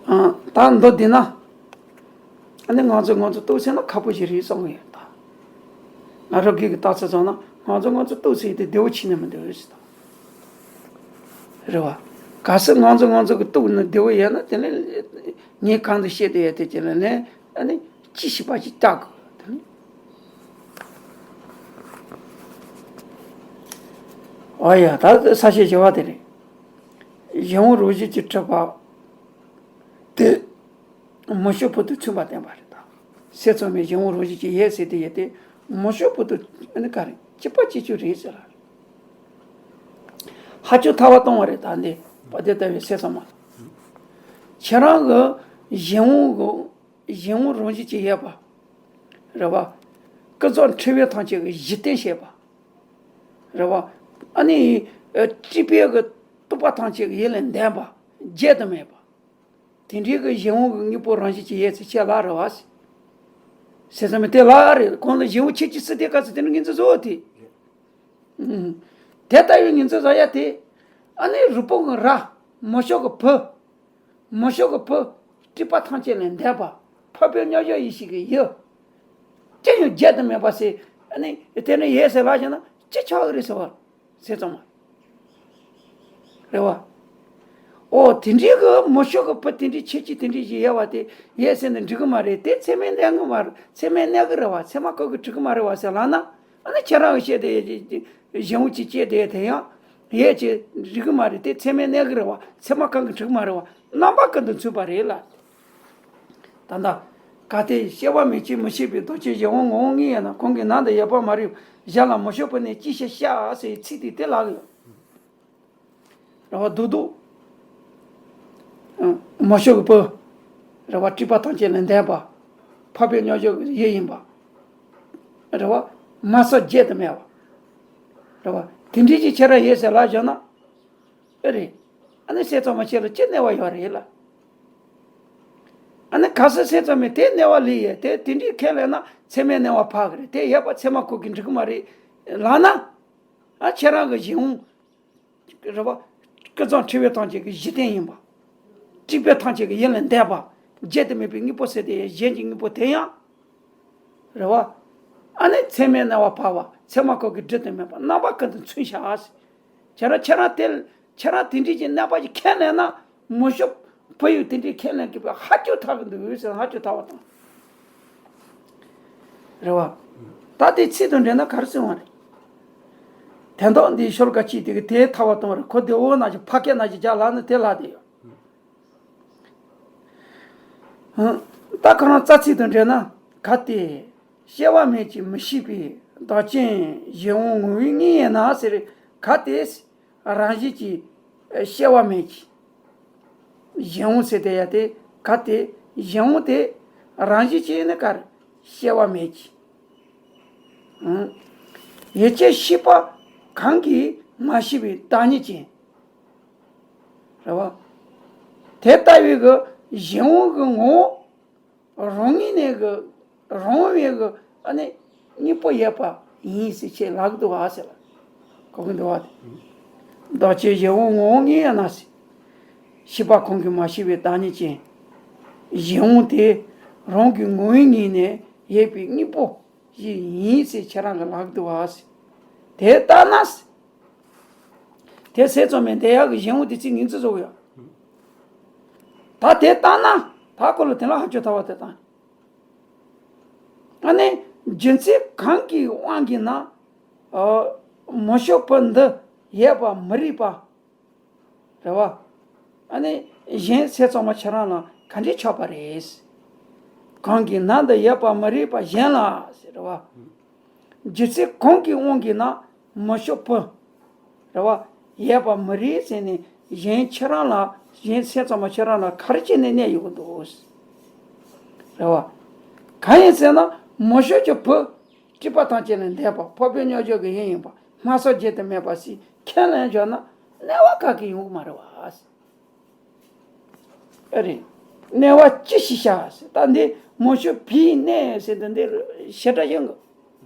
ཨ། ད་མདོ་འདི་ན། ཨ་ནི་སྔོ་འཛིན་སྔོ་འཛིན་རྟོགས་ཟེར་ན་ཁག་པོ་ཞིག་རེད་བསམ་གི་ཡོད་ད། ང་རང་སྒེར་གྱི་རྟགས་གསལ་ཚང་ན་སྔོ་འཛིན་སྔོ་འཛིན་རྟོགས་ཟེར་དེ་བདེ་བོ་ཆེ་ནི་མི་འདུག་ཟེར་ད། རེད་བ། གལ་སྲིད་སྔོ་འཛིན་སྔོ་འཛིན་གྱི་རྟོགས་ནི་བདེ་བོ་ཡོད་ན་དེ་ནི་ངས་གང་དུ་བཤད་དེ་ཡོད་དེ་ཅི་ལ་ནི་ཨ་ནི་ཅི་ཞིག་པ་ཞིག་བལྟ་དགོས་དེ་ནི། ཨོ་ཡ། ད་ས་བཤད་བྱ་བ་དེ་རེད། གཞན་དབང་རང་བཞིན་གྱིས་གྲུབ་པ་དེ། མི་སྐྱོ་བུ་དང་མཚུངས་པར་བསྟན་པ་རེད་ད། སེམས་ཙམ་པས་གཞན་དབང་རང་བཞིན་གྱིས་ཡོད་ཟེར་དེ་ཡོད་དེ། མི་སྐྱོ་བུ་དང་ཨ་ནི་ག་རེ་གཅིག་པ་གཅིག་རྐྱང་རེད་ཟེར་ལ། ཧ་ཅང་ཐལ་བ་སྟོང་བ་རེད་ད་འདི། དཔལ་ལྡན་ལྟ་བུའི་སེམས་ཙམ་པ། ཁྱེད་རང་གི་གཞན་དབང་གི་གཞན་དབང་རང་བཞིན་གྱིས་ཡོད་པ། རེད་བ། ཀུན་རྫོབ་འཁྲུལ་པ་ཐམས་ཅད་ཀྱི་གཞི་རྟེན་བྱེད་པ། རེད་བ། ཨ་ནི་སྲིད་པའི་གི་རྟོག་པ་ཐམས་ཅད་ཀྱི་ཡུལ་ལས་འདས་པ། བརྗོད་དུ་མེད་པ། དེ་འདྲའི་གི་གཞན་དབང་གི་དངོས་པོ་རང་བཞིན་གྱིས་ཡོད་ཚུལ་ཁྱེད་ལ་རེད་བ། ཟེར་ཙམ་པས་དེ་ལ་རེད། གོང་ལ་གཞན་དབང་ཁྱད་ཆོས་ཟེར་དེ་ག་ཚོད་དེ་ནི་ངོས་འཛིན་བཟོ་བ་དེ། ཨུམ། དེ་ལྟ་བུའི་ངོས་འཛིན་བཟོ་ཡ་དེ། ཨ་ནི་རུས་པ་གི་ར། མི་སྐྱོ་གི་བུ། མི་སྐྱོ་གི་བུ། སྲིད་པ་ཐམས་ཅད་ལས་འདས་པ། འཕགས་པའི་མཉམ་བཞག་ཡེ་ཤེས་ཀྱི་ཡུལ། ཅི་ཡང་བརྗོད་དུ་མེད་པ་ཟེར། ཨ་ནི་དེ་ནི་ཡོད་ཟེར་ལབ་བཞག་ན་ཅི་ཆགས་ཀྱི་རེད་ཟེར་བ། ཟེར་ཙམ་མ། རེད་བ། ཨོ་དེ་འདྲའི་གི་མི་སྐྱོ་གི་བུ་དེ་འདྲའི་ཁྱད་ཆོས་དེ་འདྲའི་ཞིག་ཡོད་པ་དེ་ཡོད་ཟེར་ན་འགྲིག་གི་མ་རེད། དེ་ཚད་མས་གནས་གི་མ་རེད། ཚད་མས་གནས་གི་རེད་བ། ཚད་མ་ཁོ་གིས་གྲུབ་གི་མ་རེད་བ་ཟེར་ལབ་ན། ཨ་ནི་ཁྱེད་རང་གི་བཤད་དེ་གཞན་དབང་གཅིག་བྱས་དེ་དེ་ཡང་ ཡས་ཀྱི་འགྲིག་གི་མ་རེད། དེ་ཚད་མས་གནས་གི་རེད་བ། ཚད་མ་གང་གིས་འགྲིག་མ་རེད་བ། རྣམ་པ་ཀུན་ཏུ་མཚུངས་པ་རེད་ལ། ད་ལྟ་གལ་ཏེ་སྐྱེ་བ་མེད་ཅིང་མི་ཤིགས་པའི་རྡོ་རྗེ་གཞན་དབང་ངོ་བོ་ཉིད་ཡིན་ན། གང་གི་ནང་དུ་ཡོད་པར་མ་རིག་པ་གཞན་ལ་མི་སྐྱོད་པ་ནི་ཅི་ཞིག་བྱ་ཟེར་ཚིག་དེ་དེ་ལ་གི་རེད་བ། རྡོག་རྡོག་མི་སྐྱོད་པའི་བུ་རེད་བ། སྲིད་པ་ཐམས་ཅད་ལས་འདས་པ། འཕགས་པའི་མཉམ་བཞག་གི་ཡུལ་ཡིན་པ་རེད་བ། མ་སོགས་བརྗོད་དུ་མེད་པ་རེད་བ། དེ་འདྲའི་ཅིག་ཁྱེད་རང་ཡོད་ཟེར་ལབ་བཞག་ན། ཨེ་རེད། ཨ་ནི་སེམས་ཙམ་པ་ཁྱེད་ལ་ཅི་གནས་པ་ཡོད་རེད་ལ། ཨ་ནི་གལ་སྲིད་སེམས་ཙམ་པས་དེ་གནས་པ་ལས་ཡས་དེ་དེ་འདྲའི་ཁས་ལེན་ན་ཚད་མས་གནས་པ་ཕག་གི་རེད། དེ་ཡོད་པ་ཚད་མ་ཁོ་གིས་འགྲིག་གི་མ་རེད་ལབ་ན། ཨ་ཁྱེད་རང་གི་གཞན་དབང་རེད་བ། ཀུན་རྫོབ་འཁྲུལ་པ་ཐམས་ཅད་ཀྱི་གཞི་རྟེན་ཡིན་པ། སྲིད་པ་ཐམས་ཅད་ཀྱི་ཡུལ་ལས་འདས་པ། བརྗོད་དུ་མེད་པའི་དངོས་པོ་ཟེར་དེ་གཞན་གྱི་དངོས་པོ་དེ་ཡང་རེད་བ། ཨ་ནི་ཚད་མས་གནས་པ་ཕག་པ། ཚད་མ་ཁོ་གིས་སྒྲུབ་ཏུ་མེད་པ། རྣམ་པ་ཀུན་ཏུ་མཚུངས་བྱ་ཟེར། ཁྱེད་རང་ཁྱེད་རང་དེ་ཁྱེད་རང་དེ་འདྲའི་ཅིག་གནས་པ་ཅིག་ཁས་ལེན་ན། མི་སྐྱོད་པའི་བུ་ཡིས་དེ་འདྲའི་ཁས་ལེན་གྱི་བུ་ཧ་ཅང་ཐག་གི་འདུག་ཟེར། ཧ་ཅང་ཐག་པ་དང་། རེད་བ། ད་དེ་ཚིག་དང་འབྲེལ་ན་ག་རེ་གསུངས་པ་རེད། དོན་དག་འདི་ཤོ་ལོ་ཀ་གཅིག་དེ་གི་དེ་ཐག་པ་གཏོང་བ་རེད། ཁོ་དེ་འོ་ན་ཅིག་ཕ་སྐད་ན་ཅིག་རྒྱག་ལབ་ན་དེ་ལབ་དེ་ཡོད། ད་ཁོ་རང་རྩ་ཚིག་དང་འབྲེལ་ན། གལ་ཏེ་སྐྱེ་བ་མེད་ཅིང་མི་ཤིགས་པའི་བདག་རྐྱེན་གཞན་དབང་ངོ་བོ་ཉིད་ཡིན་ན་ཟེར། གལ་ཏེ་རང་བཞིན་གྱིས་སྐྱེ་བ་མེད་ཅིང་། གཞན་དབང་ཟེར་དེ་ཡ་དེ་གལ་ཏེ་གཞན་དབང་དེ་རང་བཞིན་གྱིས་ནི་ག་རེ་སྐྱེ་བ་མེད་ཅིང་། ཡུལ་སྐྱེ་ཤེས་པ་གང་གིས་མ་ཤེས་པའི་བདག་ཉིད་ཅན། རེད་བ། དེ་ལྟ་བུའི་གི་གཞན་དབང་གི་ངོ་བོ་རང་ངོས་ནས་གི་རང་བའི་གི་ཨ་ནི་དངོས་པོ་ཡོད་པ་ཡིན་ཟེར་ཁྱེད་ལབ་གི་འདུག་ག་ཟེར་ལ། གོ་གི་འདུག་ག། བདག་རྐྱེན་གཞན་དབང་ངོ་བོ་ཉིད་ཡིན་ན་ཟེར། ཤེས་པ་གང་གིས་མ་ཤེས་པའི་བདག་ཉིད་ཅན། གཞན་དབང་དེ་རང་གི་ངོ་བོའི་ངོས་ནས་ཡོད་པའི་དངོས་པོ་ཞིག་ཡིན་ཟེར་ཁྱེད་རང་གིས་ལབ་གི་འདུག་ག་ཟེར། དེ་ལྟ་ན་ཟེར། དེ་སེམས་ཙམ་པས་འདི་ཡག་གི་གཞན་དབང་དེ་ཚིག་ངོས་འཛིན་བཟོ་གི་ཡོད། ད་དེ་ལྟ་ན་ད་ཁོ་ལ་དེ་ལ་ཧ་ཅང་ཐག་པ་དེ་དང་། ཨ་ནི་རྒྱུ་མཚན་གང་གི་དབང་གིས་ན། ཨ། མི་སྐྱོད་པའི་བུ་འདི་ཡོད་པར་མི་རིགས་པ། རེད་བ། ཨ་ནི་གཞན་སེམས་ཙམ་པ་ཁྱེད་རང་ལ་ག་འདྲས་ཆགས་པ་རེད། གང་གི་ནང་དུ་ཡོད་པར་མི་རིགས་པ་གཞན་ལ་ཟེར་རེད་བ། རྒྱུ་མཚན་གང་གི་དབང་གིས་ན་མི་སྐྱོད་པའི་བུ། རེད་བ། ཡོད་པར་མི་རིགས་ཟེར་ནས་གཞན་ཁྱེད་རང་ལ་གཞན་སེམས་ཙམ་པ་ཁྱེད་རང་ལ་ག་རེ་བྱས་ནས་གནས་ཡོང་གི་འདུག། རེད་བ། གང་ཡིན་ཟེར་ན་མི་སྐྱོད་ཀྱི་བུ། སྲིད་པ་ཐམས་ཅད་ལས་འདས་པ། འཕགས་པའི་མཉམ་བཞག་གི་ཡུལ་ཡིན་པ། སྨྲ་བསམ་བརྗོད་དུ་མེད་པ་ཞིག་ཁས་ལེན་བྱས་ན་གནས་པ་ག་གི་ཡོང་གི་མ་རེད་བ། ཨེ་རེད། གནས་པ་ཅི་ཞིག་བྱ་ཟེར། ད་འདི་མི་སྐྱོད་པའི་གནས་ཟེར་དུས་འདིར་བྱེད་སྒྲ་ཡོང་གི།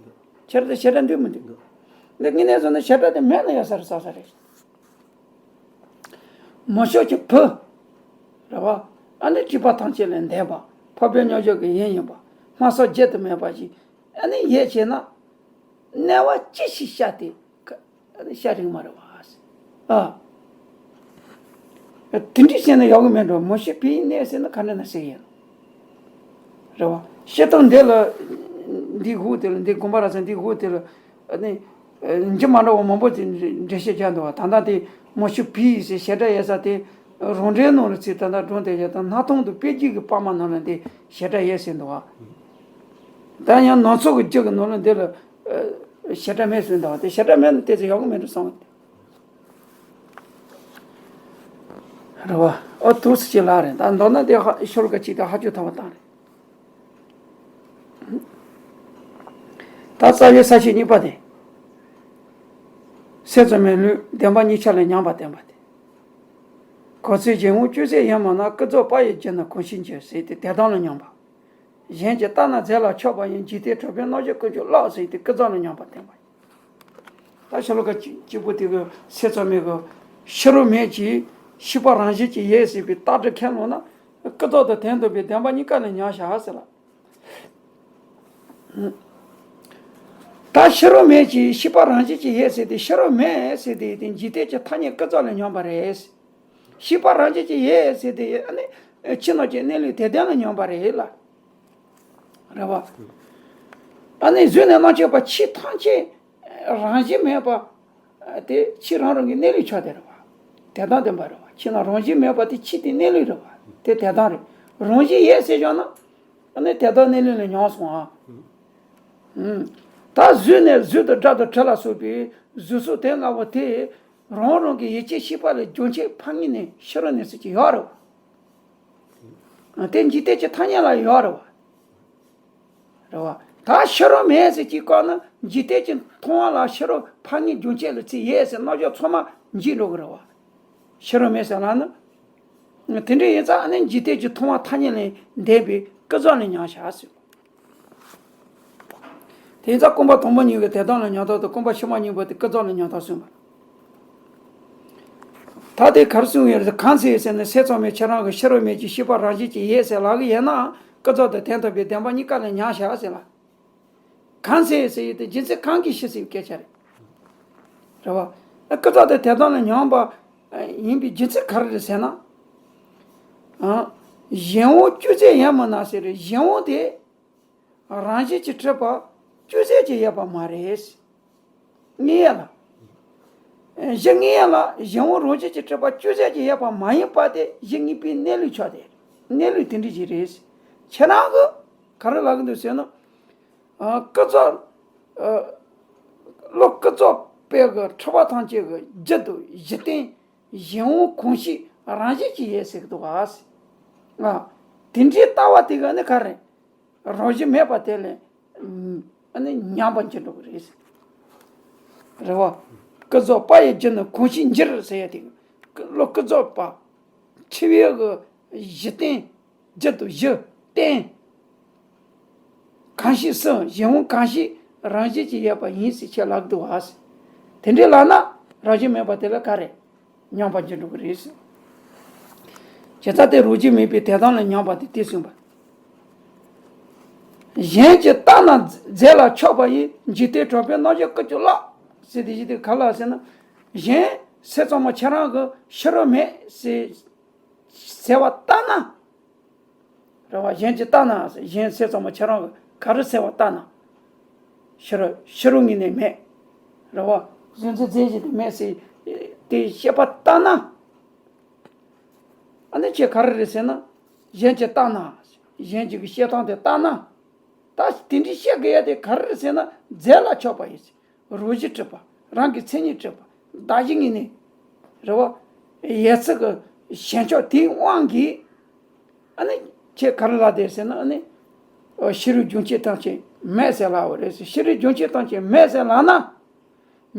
བྱེད་སྒྲ་བྱེད་སྒྲ་འདུག་མི་འདུག། འདི་དངོས་གནས་བཟོ་ན་བྱེད་སྒྲ་དེ་མེད་ན་ཡོད་ས་རེད་ས་ས་རེད། མི་སྐྱོད་ཀྱི་བུ། རེད་བ། ཨ་ནི་སྲིད་པ་ཐམས་ཅད་ལས་འདས་པ། འཕགས་པའི་མཉམ་བཞག་གི་ཡུལ་ཡིན་པ། སྨྲ་བསམ་བརྗོད་དུ་མེད་པ་ཞིག་ཨ་ནི་ཡོད་བྱས་ན། གནས་པ་ཅི་ཞིག་བྱ་སྟེ། ཨ་ནི་བྱ་རིགས་མ་རེད་བ། ཨ། དེ་འདྲ་བྱས་ན་ཡག་གི་མེད་འགྲོ། མི་སྐྱོད་པའི་གནས་ཟེར་ན་ག་འདྲ་ན་ཟེར་ཡིན། རེད་བ། བཤད་སྟངས་འདི་ལ། འདི་གུ་དེ་ལ་འདི་དགོན་པ་ར་ས་འདི་གུ་དེ་ལ། ཨ་ནི། ཨ། འཇི་མ་འདྲ་བ་མང་པོ་དེ་འགྲེལ་བཤད་རྒྱག་འདུག་བ། ད་ལྟ་དེ་མི་སྐྱོད་པའི་ཟེར་བྱེད་སྒྲ་ཡོད་ས་དེ། རང་འགྲེལ་ནང་ལ་ཚིག་ད་ལྟ་སྒྲུང་དེ་བཞག་དང་སྣར་ཐང་དུ་དཔེ་རྒྱུད་ཀྱི་པར་མ་ནང་ལ་འདི་བྱེད་སྒྲ་ཡོད་ཟེར་འདུག་བ། ད་ཡང་ནང་ཚོགས་ཀྱི་རྒྱུད་ཀྱི་ནང་ལ་འདི་ལ། ཨ། བྱེད་སྒྲ་མེད་ཟེར་འདུག་བ། དེ་བྱེད་སྒྲ་མེད་ན་དེ་ཚོ་ཡག་གི་མེད་འགྲོ་བསམ་བ། རེད་བ། ཨོ་དུས་སུ་ཅི་ལ་རེད། ད་མདོར་ན་དེ་ཧ་ཤོ་ལོ་ཀ་གཅིག་དང་ཧ་ཅང་ཐག་པ་བཏང་རེད། ད་རྩ་བའི་ས་བཅད་གཉིས་པ་དེ། སེམས་ཙམ་པའི་ལུགས་བདེན་པ་གཉིས་ཆར་ལས་ཉམས་པར་བསྟན་པ་དེ། གོ་ཚིག་གཞན་དབང་སྤྱོད་ཚུལ་ཡིན་མིན་ན། ཀུན་རྫོབ་པ་ཡིས་བསྒྱུར་ན་གང་ཞིག་འགྱུར་ཟེར་ཏེ་དེ་དག་ལ་ཉམས་པ། གཞན་གྱིས་བལྟས་ན་རྫས་ལ་ཆགས་པ་ཡིན། འཇིག་རྟེན་གྲགས་པའི་རྣམ་གཞག་ཀུན་ཀྱང་བརླག་ཟེར་ཏེ་ཀུན་རྫོབ་ལ་ཉམས་པར་བསྟན་པ་ཡིན། ད་ཤོ་ལོ་ཀ་གཅིག་གཅིག་པོ་དེ་གི་སེམས་ཙམ་པའི་གི་ཕྱི་རོལ་མེད་ཅིང་ཤེས་པ་རང་བཞིན་གྱིས་ཡོད་ཟེར་བའི་རྟགས་འདི་ཁས་བླངས་ན། ཀུན་རྫོབ་དང་དོན་དམ་པའི་བདེན་པ་གཉིས་ཀ་ལ་ཉམས་བཞག་ཟེར་ལ། ད་ཕྱི་རོལ་མེད་ཅིང་ཤེས་པ་རང་བཞིན་གྱིས་ཡོད་ཟེར་དེ། ཕྱི་རོལ་མེད་ཟེར་དེ་དེ་འཇིག་རྟེན་གྱི་ཐ་སྙད་ཀུན་རྫོབ་ལ་ཉམས་པ་རེད། ཤེས་པ་རང་བཞིན་གྱིས་ཡོད་ཟེར་དེ་ཨ་ནི་ཕྱི་ནང་གི་གནས་ལུགས་དེ་དོན་ལ་ཉམས་པ་རེད་ལ། རེད་བ། ཨ་ནི་གཟུགས་ནས་རྣམ་མཁྱེན་པ་ཆོས་ཐམས་ཅད་རང་བཞིན་མེད་པ། དེ་ཕྱི་རང་རང་གི་གནས་ལུགས་ཆགས་བསྡད་རེད་བ། དེ་དང་ལྡན་པ་རེད་བ། ཕྱི་ནང་རང་བཞིན་མེད་པ་དེ་ཕྱི་དེ་གནས་ལུགས་རེད་བ། དེ་དེ་དང་རེད། རང་བཞིན་ཡོད་ཟེར་བཞག་ན། ཨ་ནི་དེ་དག་གནས་ལུགས་ལ་མྱོང་སོང་ཨ། ཨུམ། ད་གཟུགས་ནས་གཟུགས་དང་སྒྲ་དང་དྲི་ལ་སོགས་པའི་གཟུགས་སོགས་དེ་ལྔ་པོ་དེ་རང་རང་གི་ཡིད་ཀྱི་ཤེས་པ་ལས་རྒྱུན་ཆད་ཕར་ངེས་ནས་ཕྱི་རོལ་གནས་ཚུལ་གྱི་ཡོད་རེད་བ། དེ་འཇིག་རྟེན་གྱི་ཐ་སྙད་ལ་ཡོད་རེད་བ། རེད་བ། ད་ཕྱི་རོལ་མེད་ཟེར་གྱི་བཀག་ན་འཇིག་རྟེན་གྱི་མཐོང་བ་ལ་ཕྱི་རོལ་ཕར་ངེས་རྒྱུན་ཆད་ལ་ཚིག་ཡོད་ཟེར་རྣམ་གཞག་ཚང་མ་འཇིག་འགྲོ་གི་རེད་བ། ཕྱི་རོལ་མེད་ཟེར་ལབ་ན། དེ་འདྲ་ཡིན་ཙང་ཨ་ནི་འཇིག་རྟེན་གྱི་མཐོང་བ་ཐ་སྙད་ལས་འདས་པའི་ཀུན་རྫོབ་ལ་མྱོང་བྱ་ཟེར། དེ་ཡིན་ཙང་སྐོམ་པ་དང་པོ་གཉིས་ཀྱི་དེ་དག་ལ་མྱོང་སྟངས་དང་སྐོམ་པ་ཕྱི་མ་གཉིས་པོ་དེ་ཀུན་རྫོབ་ལ་མྱོང་སྟངས་གསུངས་པ། ད་དེ་ག་རེ་གསུངས་ཡོད་རེད། གང་ཚེ་ཟེར་ན་ཚེ་ཚང་མས་ཁྱེད་རང་གི་ཕྱི་རོལ་མེད་ཀྱི་ཤེས་པ་རང་བཞིན་གྱིས་ཡོད་ཟེར་ལབ་ཀྱི་ཡོད་ན་ཀུན་རྫོབ་དང་དོན་དམ་པའི་བདེན་པ་གཉིས་ཀ་ལ་མྱོང་བྱ་ཟེར་ལ། གང་ཚེ་ཟེར་ཡོད་དེ་རྒྱུ་མཚན་གང་གིས་ཕྱི་ཟེར་བའི་སྐད་ཆ་རེད། རེད་བ། ཀུན་རྫོབ་དང་དོན་དམ་ལ་མྱོང་བ་ཡིན་པའི་རྒྱུ་མཚན་ག་རེ་རེད་ཟེར་ན། གཞན་དབང་བཅོས་ཚད་ཡོད་མིན་ན་ཟེར་རེད། གཞན་དབང་དེ་རང་བཞིན་གྱིས་གྲུབ་པ་བཅོས་ཚད་ཀྱི་ཡོད་པ་མ་རེད། ངེས་ཡ་ལ། གཞི་ངེས་ཡ་ལ་གཞན་དབང་རང་བཞིན་གྱིས་གྲུབ་པ་བཅོས་ཚད་ཀྱི་ཡོད་པ་མ་ཡིན་པ་དེ་གཞི་ངེས་པའི་གནས་ལུགས་ཆགས་ཏེ་གནས་ལུགས་དེ་འདྲ་ཞིག་རེད། ཁྱེད་རང་གིས་ག་རེ་ལབ་ཀྱི་འདུག་ཟེར་ན། ཨ། ཀུན་རྫོབ། ཨ། བློ་ཀུན་རྫོབ་པའི་གི་འཁྲུལ་པ་ཐམས་ཅད་ཀྱི་རྒྱུ་དང་གཞི་རྟེན་གཞན་དབང་གང་ཞིག་རང་བཞིན་གྱིས་ཡོད་ཟེར་གྱི་འདུག་ག། ཨ། དེ་འདྲའི་ལྟ་བ་དེ་ག་ནི་ག་རེ། རང་བཞིན་མེད་པ་དེ་ལས། ཨ་ནི་ཉམས་པར་འགྱུར་འགྲོ་གི་རེད། རེད་བ། ཀུན་རྫོབ་པ་ཡི་རྒྱུ་ནི་གང་ཞིག་འགྱུར་ཟེར་ཡ་དེ། བློ་ཀུན་རྫོབ་པ། འཁྲུལ་པའི་གི་གཞི་རྟེན། རྒྱུ་དང་གཞི་རྟེན། གང་ཞིག་སུ་གཞན་དབང་གང་ཞིག་རང་བཞིན་གྱིས་ཡོད་པ་ཡིན་ཟེར་ཁྱེད་ལབ་འདུག་བ། དེ་འདྲའི་ལབ་ན་རང་བཞིན་མེད་པ་དེ་ལ་ག་རེ། ཉམས་པར་འགྱུར་འགྲོ་གི་རེད་ཟེར། བྱས་ཙང་དེ་རང་བཞིན་མེད་པའི་དོན་དམ་ལ་ཉམས་པ་དེ་དེ་གསུངས་པ། གཞན་གྱིས་བརྟགས་ན་རྫས་ལ་ཆགས་པ་ཡིས། འཇིག་རྟེན་གྲགས་པའི་རྣམ་གཞག་ཀུན་ཀྱང་བརླག་ཟེར་དེ་བཞིན་དུ་ག་ལ་ཟེར་ན། གཞན་སེམས་ཙམ་མ་ཁྱེད་རང་གི་ཕྱི་རོལ་མེད་ཟེར་ཟེར་བ་ལྟ་ན། རེད་བ། གཞན་གྱིས་བརྟགས་ན་གཞན་སེམས་ཙམ་མ་ཁྱེད་རང་གི་ག་རེ་ཟེར་བ་ལྟ་ན། ཕྱི་རོལ་ཕྱི་རོལ་ངོས་ནས་མེད། རེད་བ། གཞན་གྱི་རྫས་གཞན་དེ་མེད་ཟེར་དེ་བཤད་པ་ལྟ་ན། ཨ་ནི་ཁྱེད་ག་རེ་རེད་ཟེར་ན། གཞན་གྱིས་བརྟགས་ན། གཞན་གྱི་བཤད་སྟངས་དེ་ལྟ་ན། ད་དེ་འདྲའི་བཤད་དགོས་ཡ་དེ་ག་རེ་རེད་ཟེར་ན་རྫས་ལ་ཆགས་པ་ཡིན། རང་བཞིན་གྲུབ་པ། རང་གི་མཚན་ཉིད་གྲུབ་པ། གདགས་གཞི་ངོས་ནས། རེད་བ། ཡོད་ཚད་ཀྱི་ཞེན་ཆགས་དེའི་དབང་གིས། ཨ་ནི་ཁྱེད་ག་རེ་ལབ་བསྡད་ཟེར་ན་ཨ་ནི། ཕྱི་རོལ་རྒྱུན་ཆད་ཐམས་ཅད་མེད་ཟེར་ལབ་པ་རེད་ཟེར། ཕྱི་རོལ་རྒྱུན་ཆད་ཐམས་ཅད་མེད་ཟེར་ལབ་ན།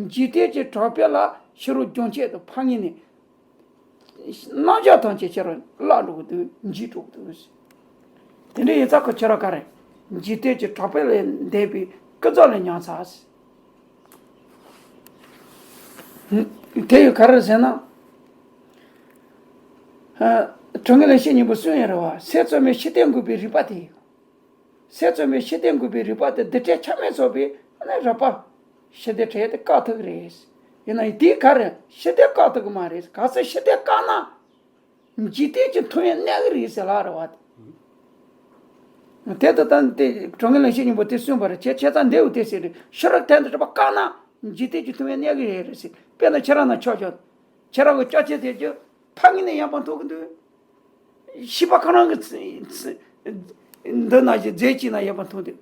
འཇིག་རྟེན་གྱི་གྲགས་པས་ལ་ཕྱི་རོལ་རྒྱུན་ཆད་དུ་ཕར་ངེས་ནས། རྣམ་གཞག་ཐམས་ཅད་ཕྱི་རོལ་བརླག་འགྲོ་གི་འདུག་འཇིག་འགྲོ་གི་འདུག་དེ་འདྲ་ཡིན་ཙང་ཁོ་ཁྱེད་རང་ག་རེ། འཇིག་རྟེན་གྱི་གྲགས་པས་ལས་འདས་པའི་ཀུན་རྫོབ་ལ་མྱོང་ཚར། དེ་ཡང་ག་རེ་ཟེར་ན། ཨ། གྲོང་ཁྱེར་ལས་བཤད་སྙིང་པོ་གསུངས་ཡོད་རེད་བ། སེམས་ཙམ་མའི་ཕྱི་ལྟས་འགོག་པའི་རིག་པ་དེ། སེམས་ཙམ་མའི་ཕྱི་ལྟས་འགོག་པའི་རིག་པ་དེ་རྡུལ་ཕྲན་ཆ་མེད་ཚོགས་པའི་ཨ་ནི་རིག་པ། ཕྱི་ལྟས་བྲལ་ཏེ་བཀག་ཐུབ་ཀྱི་རེད། ཡིན་ན་ཡང་དེའི་ག་རེ་ཕྱི་ལྟས་བཀག་ཐུབ་ཀྱི་མ་རེད། ག་ཚོད་ཕྱི་ལྟས་བཀག་ན། འཇིག་རྟེན་གྱི་མཐོང་བས་གནས་ཀྱི་རེད་ཟེར་ལབ་རེད་བ། དེ་ལྟ་སྟངས་དེ་གྲོང་ཁྱེར་ལས་བཤད་སྙིང་པོ་དེ་གསུངས་པ་རེད། བྱས་བྱས་ཙང་འདི་འུ་དེ་ཟེར་རེད། ཕྱི་རོལ་དོན་དུ་གྲུབ་པ་བཀག་ན་འཇིག་རྟེན་གྱི་མཐོང་བས་གནས་ཀྱི་རེད་རེད་ཟེར། དཔེར་ན་ཁྱེད་རང་ན་ཆོག་ཆོག་ཁྱེད་རང་གི་ཅོག་ཙེ་དེ་ཀྱི་ཕར་ངོས་ནས་ཡར་མར་མཐོང་གི་འདུག་ཤེས་པ་ཁོ་རང་གི་ཚ་ཚ་འདི་ན་ཞིག་རྫས་གཅིག་ན་ཡོད་པ་མཐོང་འདུག་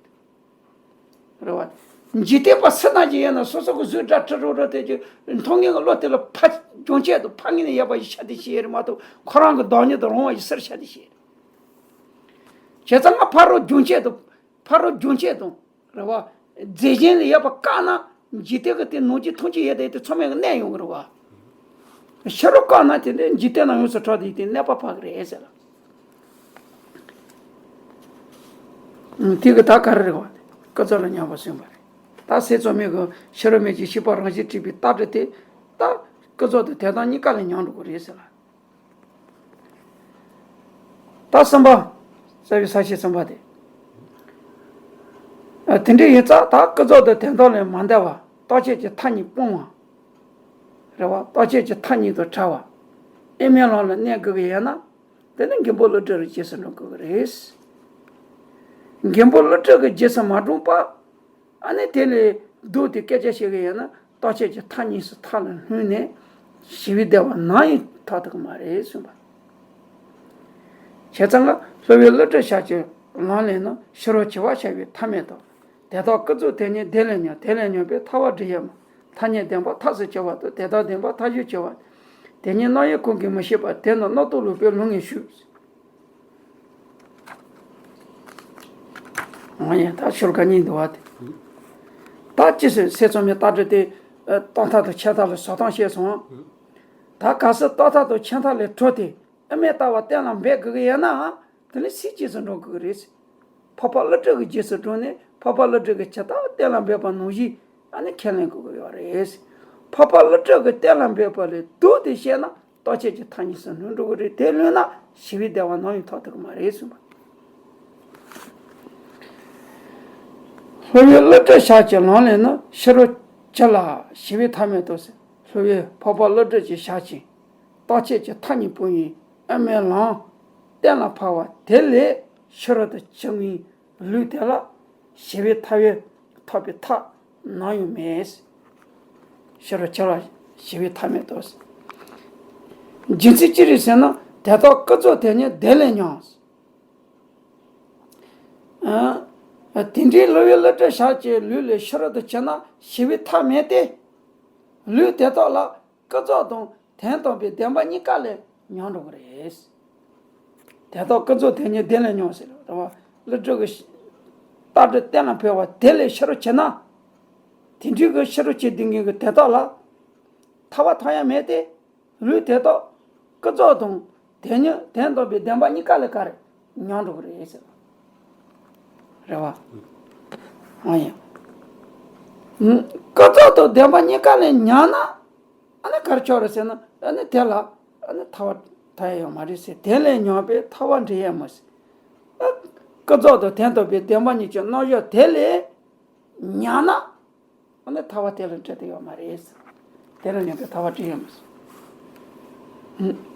རེད་བ། འཇིག་རྟེན་པ་སུ་ན་ཞིག་ཡོད་ན་སོ་སོ་གི་གཟུགས་སྒྲ་དྲི་རོ་རོ་དེ་ཀྱི་མཐོང་མཁན་གྱི་བློ་དེ་ལ་ཕ་རྒྱུན་ཆད་དུ་ཕར་ངོས་ནས་ཡོད་པ་ཞིག་ཤ་དེ་ཤེས་རེད་མ་གཏོགས་ཁོ་རང་གི་བདག་ཉིད་དུ་རུང་བ་ཞིག་སུར་ཤ་དེ་ཤེས་རེད། བྱས་ཙང་ང་ཕ་རོལ་རྒྱུན་ཆད་དུ་ཕ་རོལ་རྒྱུན་ཆད་དུ། རེད་བ། རྫས་གཞན་ལ་ཡོད་པ་བཀག་ན་འཇིག་རྟེན་གྱི་དེ་ནང་གི་མཐོང་རྒྱུ་ཡོད་དེ་དེ་ཚང་མས་གནས་ཡོང་གི་རེད་བ། ཕྱི་རོལ་བཀག་ན་དེ་འདྲའི་འཇིག་རྟེན་ན་ཡོངས་སུ་གྲགས་དེ་དེ་གནས་པ་ཕ་གི་རེད་ཟེར་ལ། དེ་གི་ད་ག་རེ་རེད་བ། ཀུན་རྫོབ་ལ་མྱོང་བ་གསུངས་པ་རེད། ད་སེམས་ཙམ་མའི་གི་ཕྱི་རོལ་མེད་ཀྱི་ཤེས་པ་རང་བཞིན་གྲུབ་པའི་རྟགས་འདྲ་དེ་ད་ཀུན་རྫོབ་དང་དོན་དམ་གཉིས་ཀ་ལ་མྱོང་འགྲོ་གི་རེད་ཟེར་ལ། ད་གསུམ་པ། རྩ་བའི་ས་བཅད་གསུམ་པ་དེ། ཨ། དེ་འདྲ་ཡིན་ཙང་ད་ཀུན་རྫོབ་དང་དོན་དམ་ལས་མ་འདས་པ་རྟག་ཆད་ཀྱི་མཐའ་གཉིས་སྤོང་བ། རེད་བ། རྟག་ཆད་ཀྱི་མཐའ་གཉིས་དང་བྲལ་བ། ཨེ་མའི་ལམ་ལ་གནས་དགོས་ཀྱི་ཡོད་ན། དེ་ནི་མགོན་པོ་ཀླུ་སྒྲུབ་ལ་རྗེས་སུ་འབྲང་དགོས་ཀྱི་རེད། མགོན་པོ་ཀླུ་སྒྲུབ་ཀྱི་རྗེས་སུ་མ་འབྲངས་པ། ཨ་ནི་དེ་ལས་ལྡོག་སྟེ་སྐད་ཆ་བཤད་ཀྱི་ཡོད་ན་ད་ རྟག་ཆད་ཀྱི་མཐའ་གཉིས་སུ་མཐའ་ལ་ལྷུང་ནས་ཞི་བའི་བདེ་བ་ནམ་ཡང་ཐོབ་ཐུབ་ཀྱི་མ་རེད་གསུངས་པ། བྱས་ཙང་ང་སློབ་དཔོན་ཀླུ་སྒྲུབ་ཞབས་ཀྱིས་ལམ་ལས་ནི་ཕྱི་རོལ་བྱེ་བ་ཤར་བའི་མཐའ་མེད་དོ། དེ་དག་ཀུན་རྫོབ་དེ་ཉིད་བདེ་ལས་མྱོང་། དེ་ལས་མྱོང་བས་ཐར་བ་འདྲི་ཡས་མོད། ཐ་སྙད་བདེན་པ་ཐག་ཆོད་བྱེད་པ་དང་། དེ་དག་བདེན་པ་ཐག་ཆོད་བྱེད་པ། དེ་ཉིད་རྣམ་དབྱེ་ཁོང་གིས་མི་ཤེས་པ། དེ་ནི་རྣམ་རྟོག་ལུགས་པས་ལུང་ངེ་ཞུས། འོ་ཡ། ད་ཤོ་ལོ་ཀ་གཉིས་འདུག་པ་དེ། ད་ཅི་ཟེར། སེམས་ཚང་མའི་རྟགས་འདྲི་དེ། ཨ། རྟག་མཐའ་དང་ཆད་མཐའ་ལ་བཟོ་སྟངས་བཤད་སོང་། ད་གལ་སྲིད་རྟག་མཐའ་དང་ཆད་མཐའ་ལས་གྲོལ་ཏེ་དབུ་མའི་ལྟ་བ་གཏན་ལ་འབེབས་དགོས་ཀྱི་ཡོད་ན། དེ་ལ་ཚིག་གཅིག་ཙམ་འགྲོ་དགོས་ཀྱི་རེད། འཕགས་པ་ཀླུ་སྒྲུབ་ཀྱི་རྗེས་སུ་འབྲངས་ནས་འཕགས་པ་ཀླུ་སྒྲུབ་ཀྱིས་ཇི་ལྟར་གཏན་ལ་འབེབས་པ་ནང་བཞིན་ཨ་ནི་ཁས་ལེན་དགོས་ཀྱི་ཡོད་རེད། འཕགས་པ་ཀླུ་སྒྲུབ་ཀྱིས་གཏན་ལ་འབེབས་པ་ལས་ལྡོག་སྟེ་བཤད་ན་རྟག་ཆད་ཀྱི་མཐའ་གཉིས་སུ་ལྷུང་འགྲོ་གི་རེད། དེ་ལྷུང་ན་ཞི་བའི་བདེ་བ་ནམ་ཡང་ཐོབ་ཐུབ་ཀྱི་མ་རེད་གསུངས་པ། སློབ་དཔོན་ཀླུ་སྒྲུབ་ཞབས་ཀྱི་ལམ་ལས་ནི་ཕྱི་རོལ་བྱེ་ལ་ཞི་བའི་མཐའ་མེད་དོ་ཟེར། སློབ་དཔོན་འཕགས་པ་ཀླུ་སྒྲུབ་ཀྱི་ཞལ་གྱིས་རྟག་ཆད་ཀྱི་མཐའ་གཉིས་སྤོང་བའི་དབུ་མའི་ལམ་གཏན་ལ་ཕབ་པ་དེ་ལས་ཕྱི་རོལ་དུ་བྱེ་བའི་ལུགས་དེ་ལ་ཞི་བའི་ཐར་པ་ཐོབ་པའི་ཐབས་ནམ་ཡང་མེད། ཕྱི་རོལ་བྱེ་ལ་ཞི་བའི་མཐའ་མེད་དོ། རྒྱུ་མཚན་ཅི་རེད་ཟེར་ན། དེ་དག་ཀུན་རྫོབ་དེ་ཉིད་བདེ་ལས་མྱོང་། ཨ། དེ་འདྲའི་སློབ་དཔོན་ཀླུ་སྒྲུབ་ཞབས་ཀྱི་ལུགས་ལས་ཕྱི་རོལ་དུ་བྱེ་ན་ཞི་བའི་ཐབས་མེད་དེ། ལུགས་དེ་དག་ལ་ཀུན་རྫོབ་དང་དོན་དམ་པའི་བདེན་པ་གཉིས་ཀ་ལས་མྱོང་འགྲོ་གི་རེད། དེ་དག་ཀུན་རྫོབ་དེ་ཉིད་བདེ་ལས་མྱོང་ཟེར་རེད་པ། ཀླུ་སྒྲུབ་ཀྱི་རྟགས་འདི་གཏན་ལ་ཕབ་པ་དེ་ལས་ཕྱི་རོལ་བྱེ་ན། དེ་འདྲའི་གི་ཕྱི་རོལ་བྱེ་བསྡུས་མཁན་གྱི་དེ་དག་ལ་ཐར་པ་ཐོབ་ཡ་མེད་དེ། ལུགས་དེ་དག་ཀུན་རྫོབ་དང་དེ་ཉིད་དོན་དམ་པའི་བདེན་པ་གཉིས་ཀ་ལས་ག་རེ་མྱོང་འགྲོ་གི་རེད་ཟེར། རེད་བ། ཨ་ཡ། ཀུན་རྫོབ་དང་བདེན་པ་གཉིས་ཀ་ལས་ཉམས་ན། ཨ་ནི་ག་རེ་ཆོག་རེད་ཟེར་ན། ཨ་ནི་དེ་ལ་ཨ་ནི་ཐར་པ་ཐོབ་ཡ་ཡོད་མ་རེད་ཟེར། དེ་ལས་ཉམས་པས་ཐར་པ་འདྲི་ཡས་མོད་ཟེར། ཨ། ཀུན་རྫོབ་དང་དོན་དམ་པའི་བདེན་པ་གཉིས་ཀྱི་རྣམ་གཞག་དེ་ལས་ཉམས་ན། ཨ་ནི་ཐར་པ་དེ་ལ་འདྲི་ཐུབ་ཡོད་མ་རེད། དེ་ལ་ཉམས་པས་ཐར་པ་འདྲི་ཡོད་མ་རེད།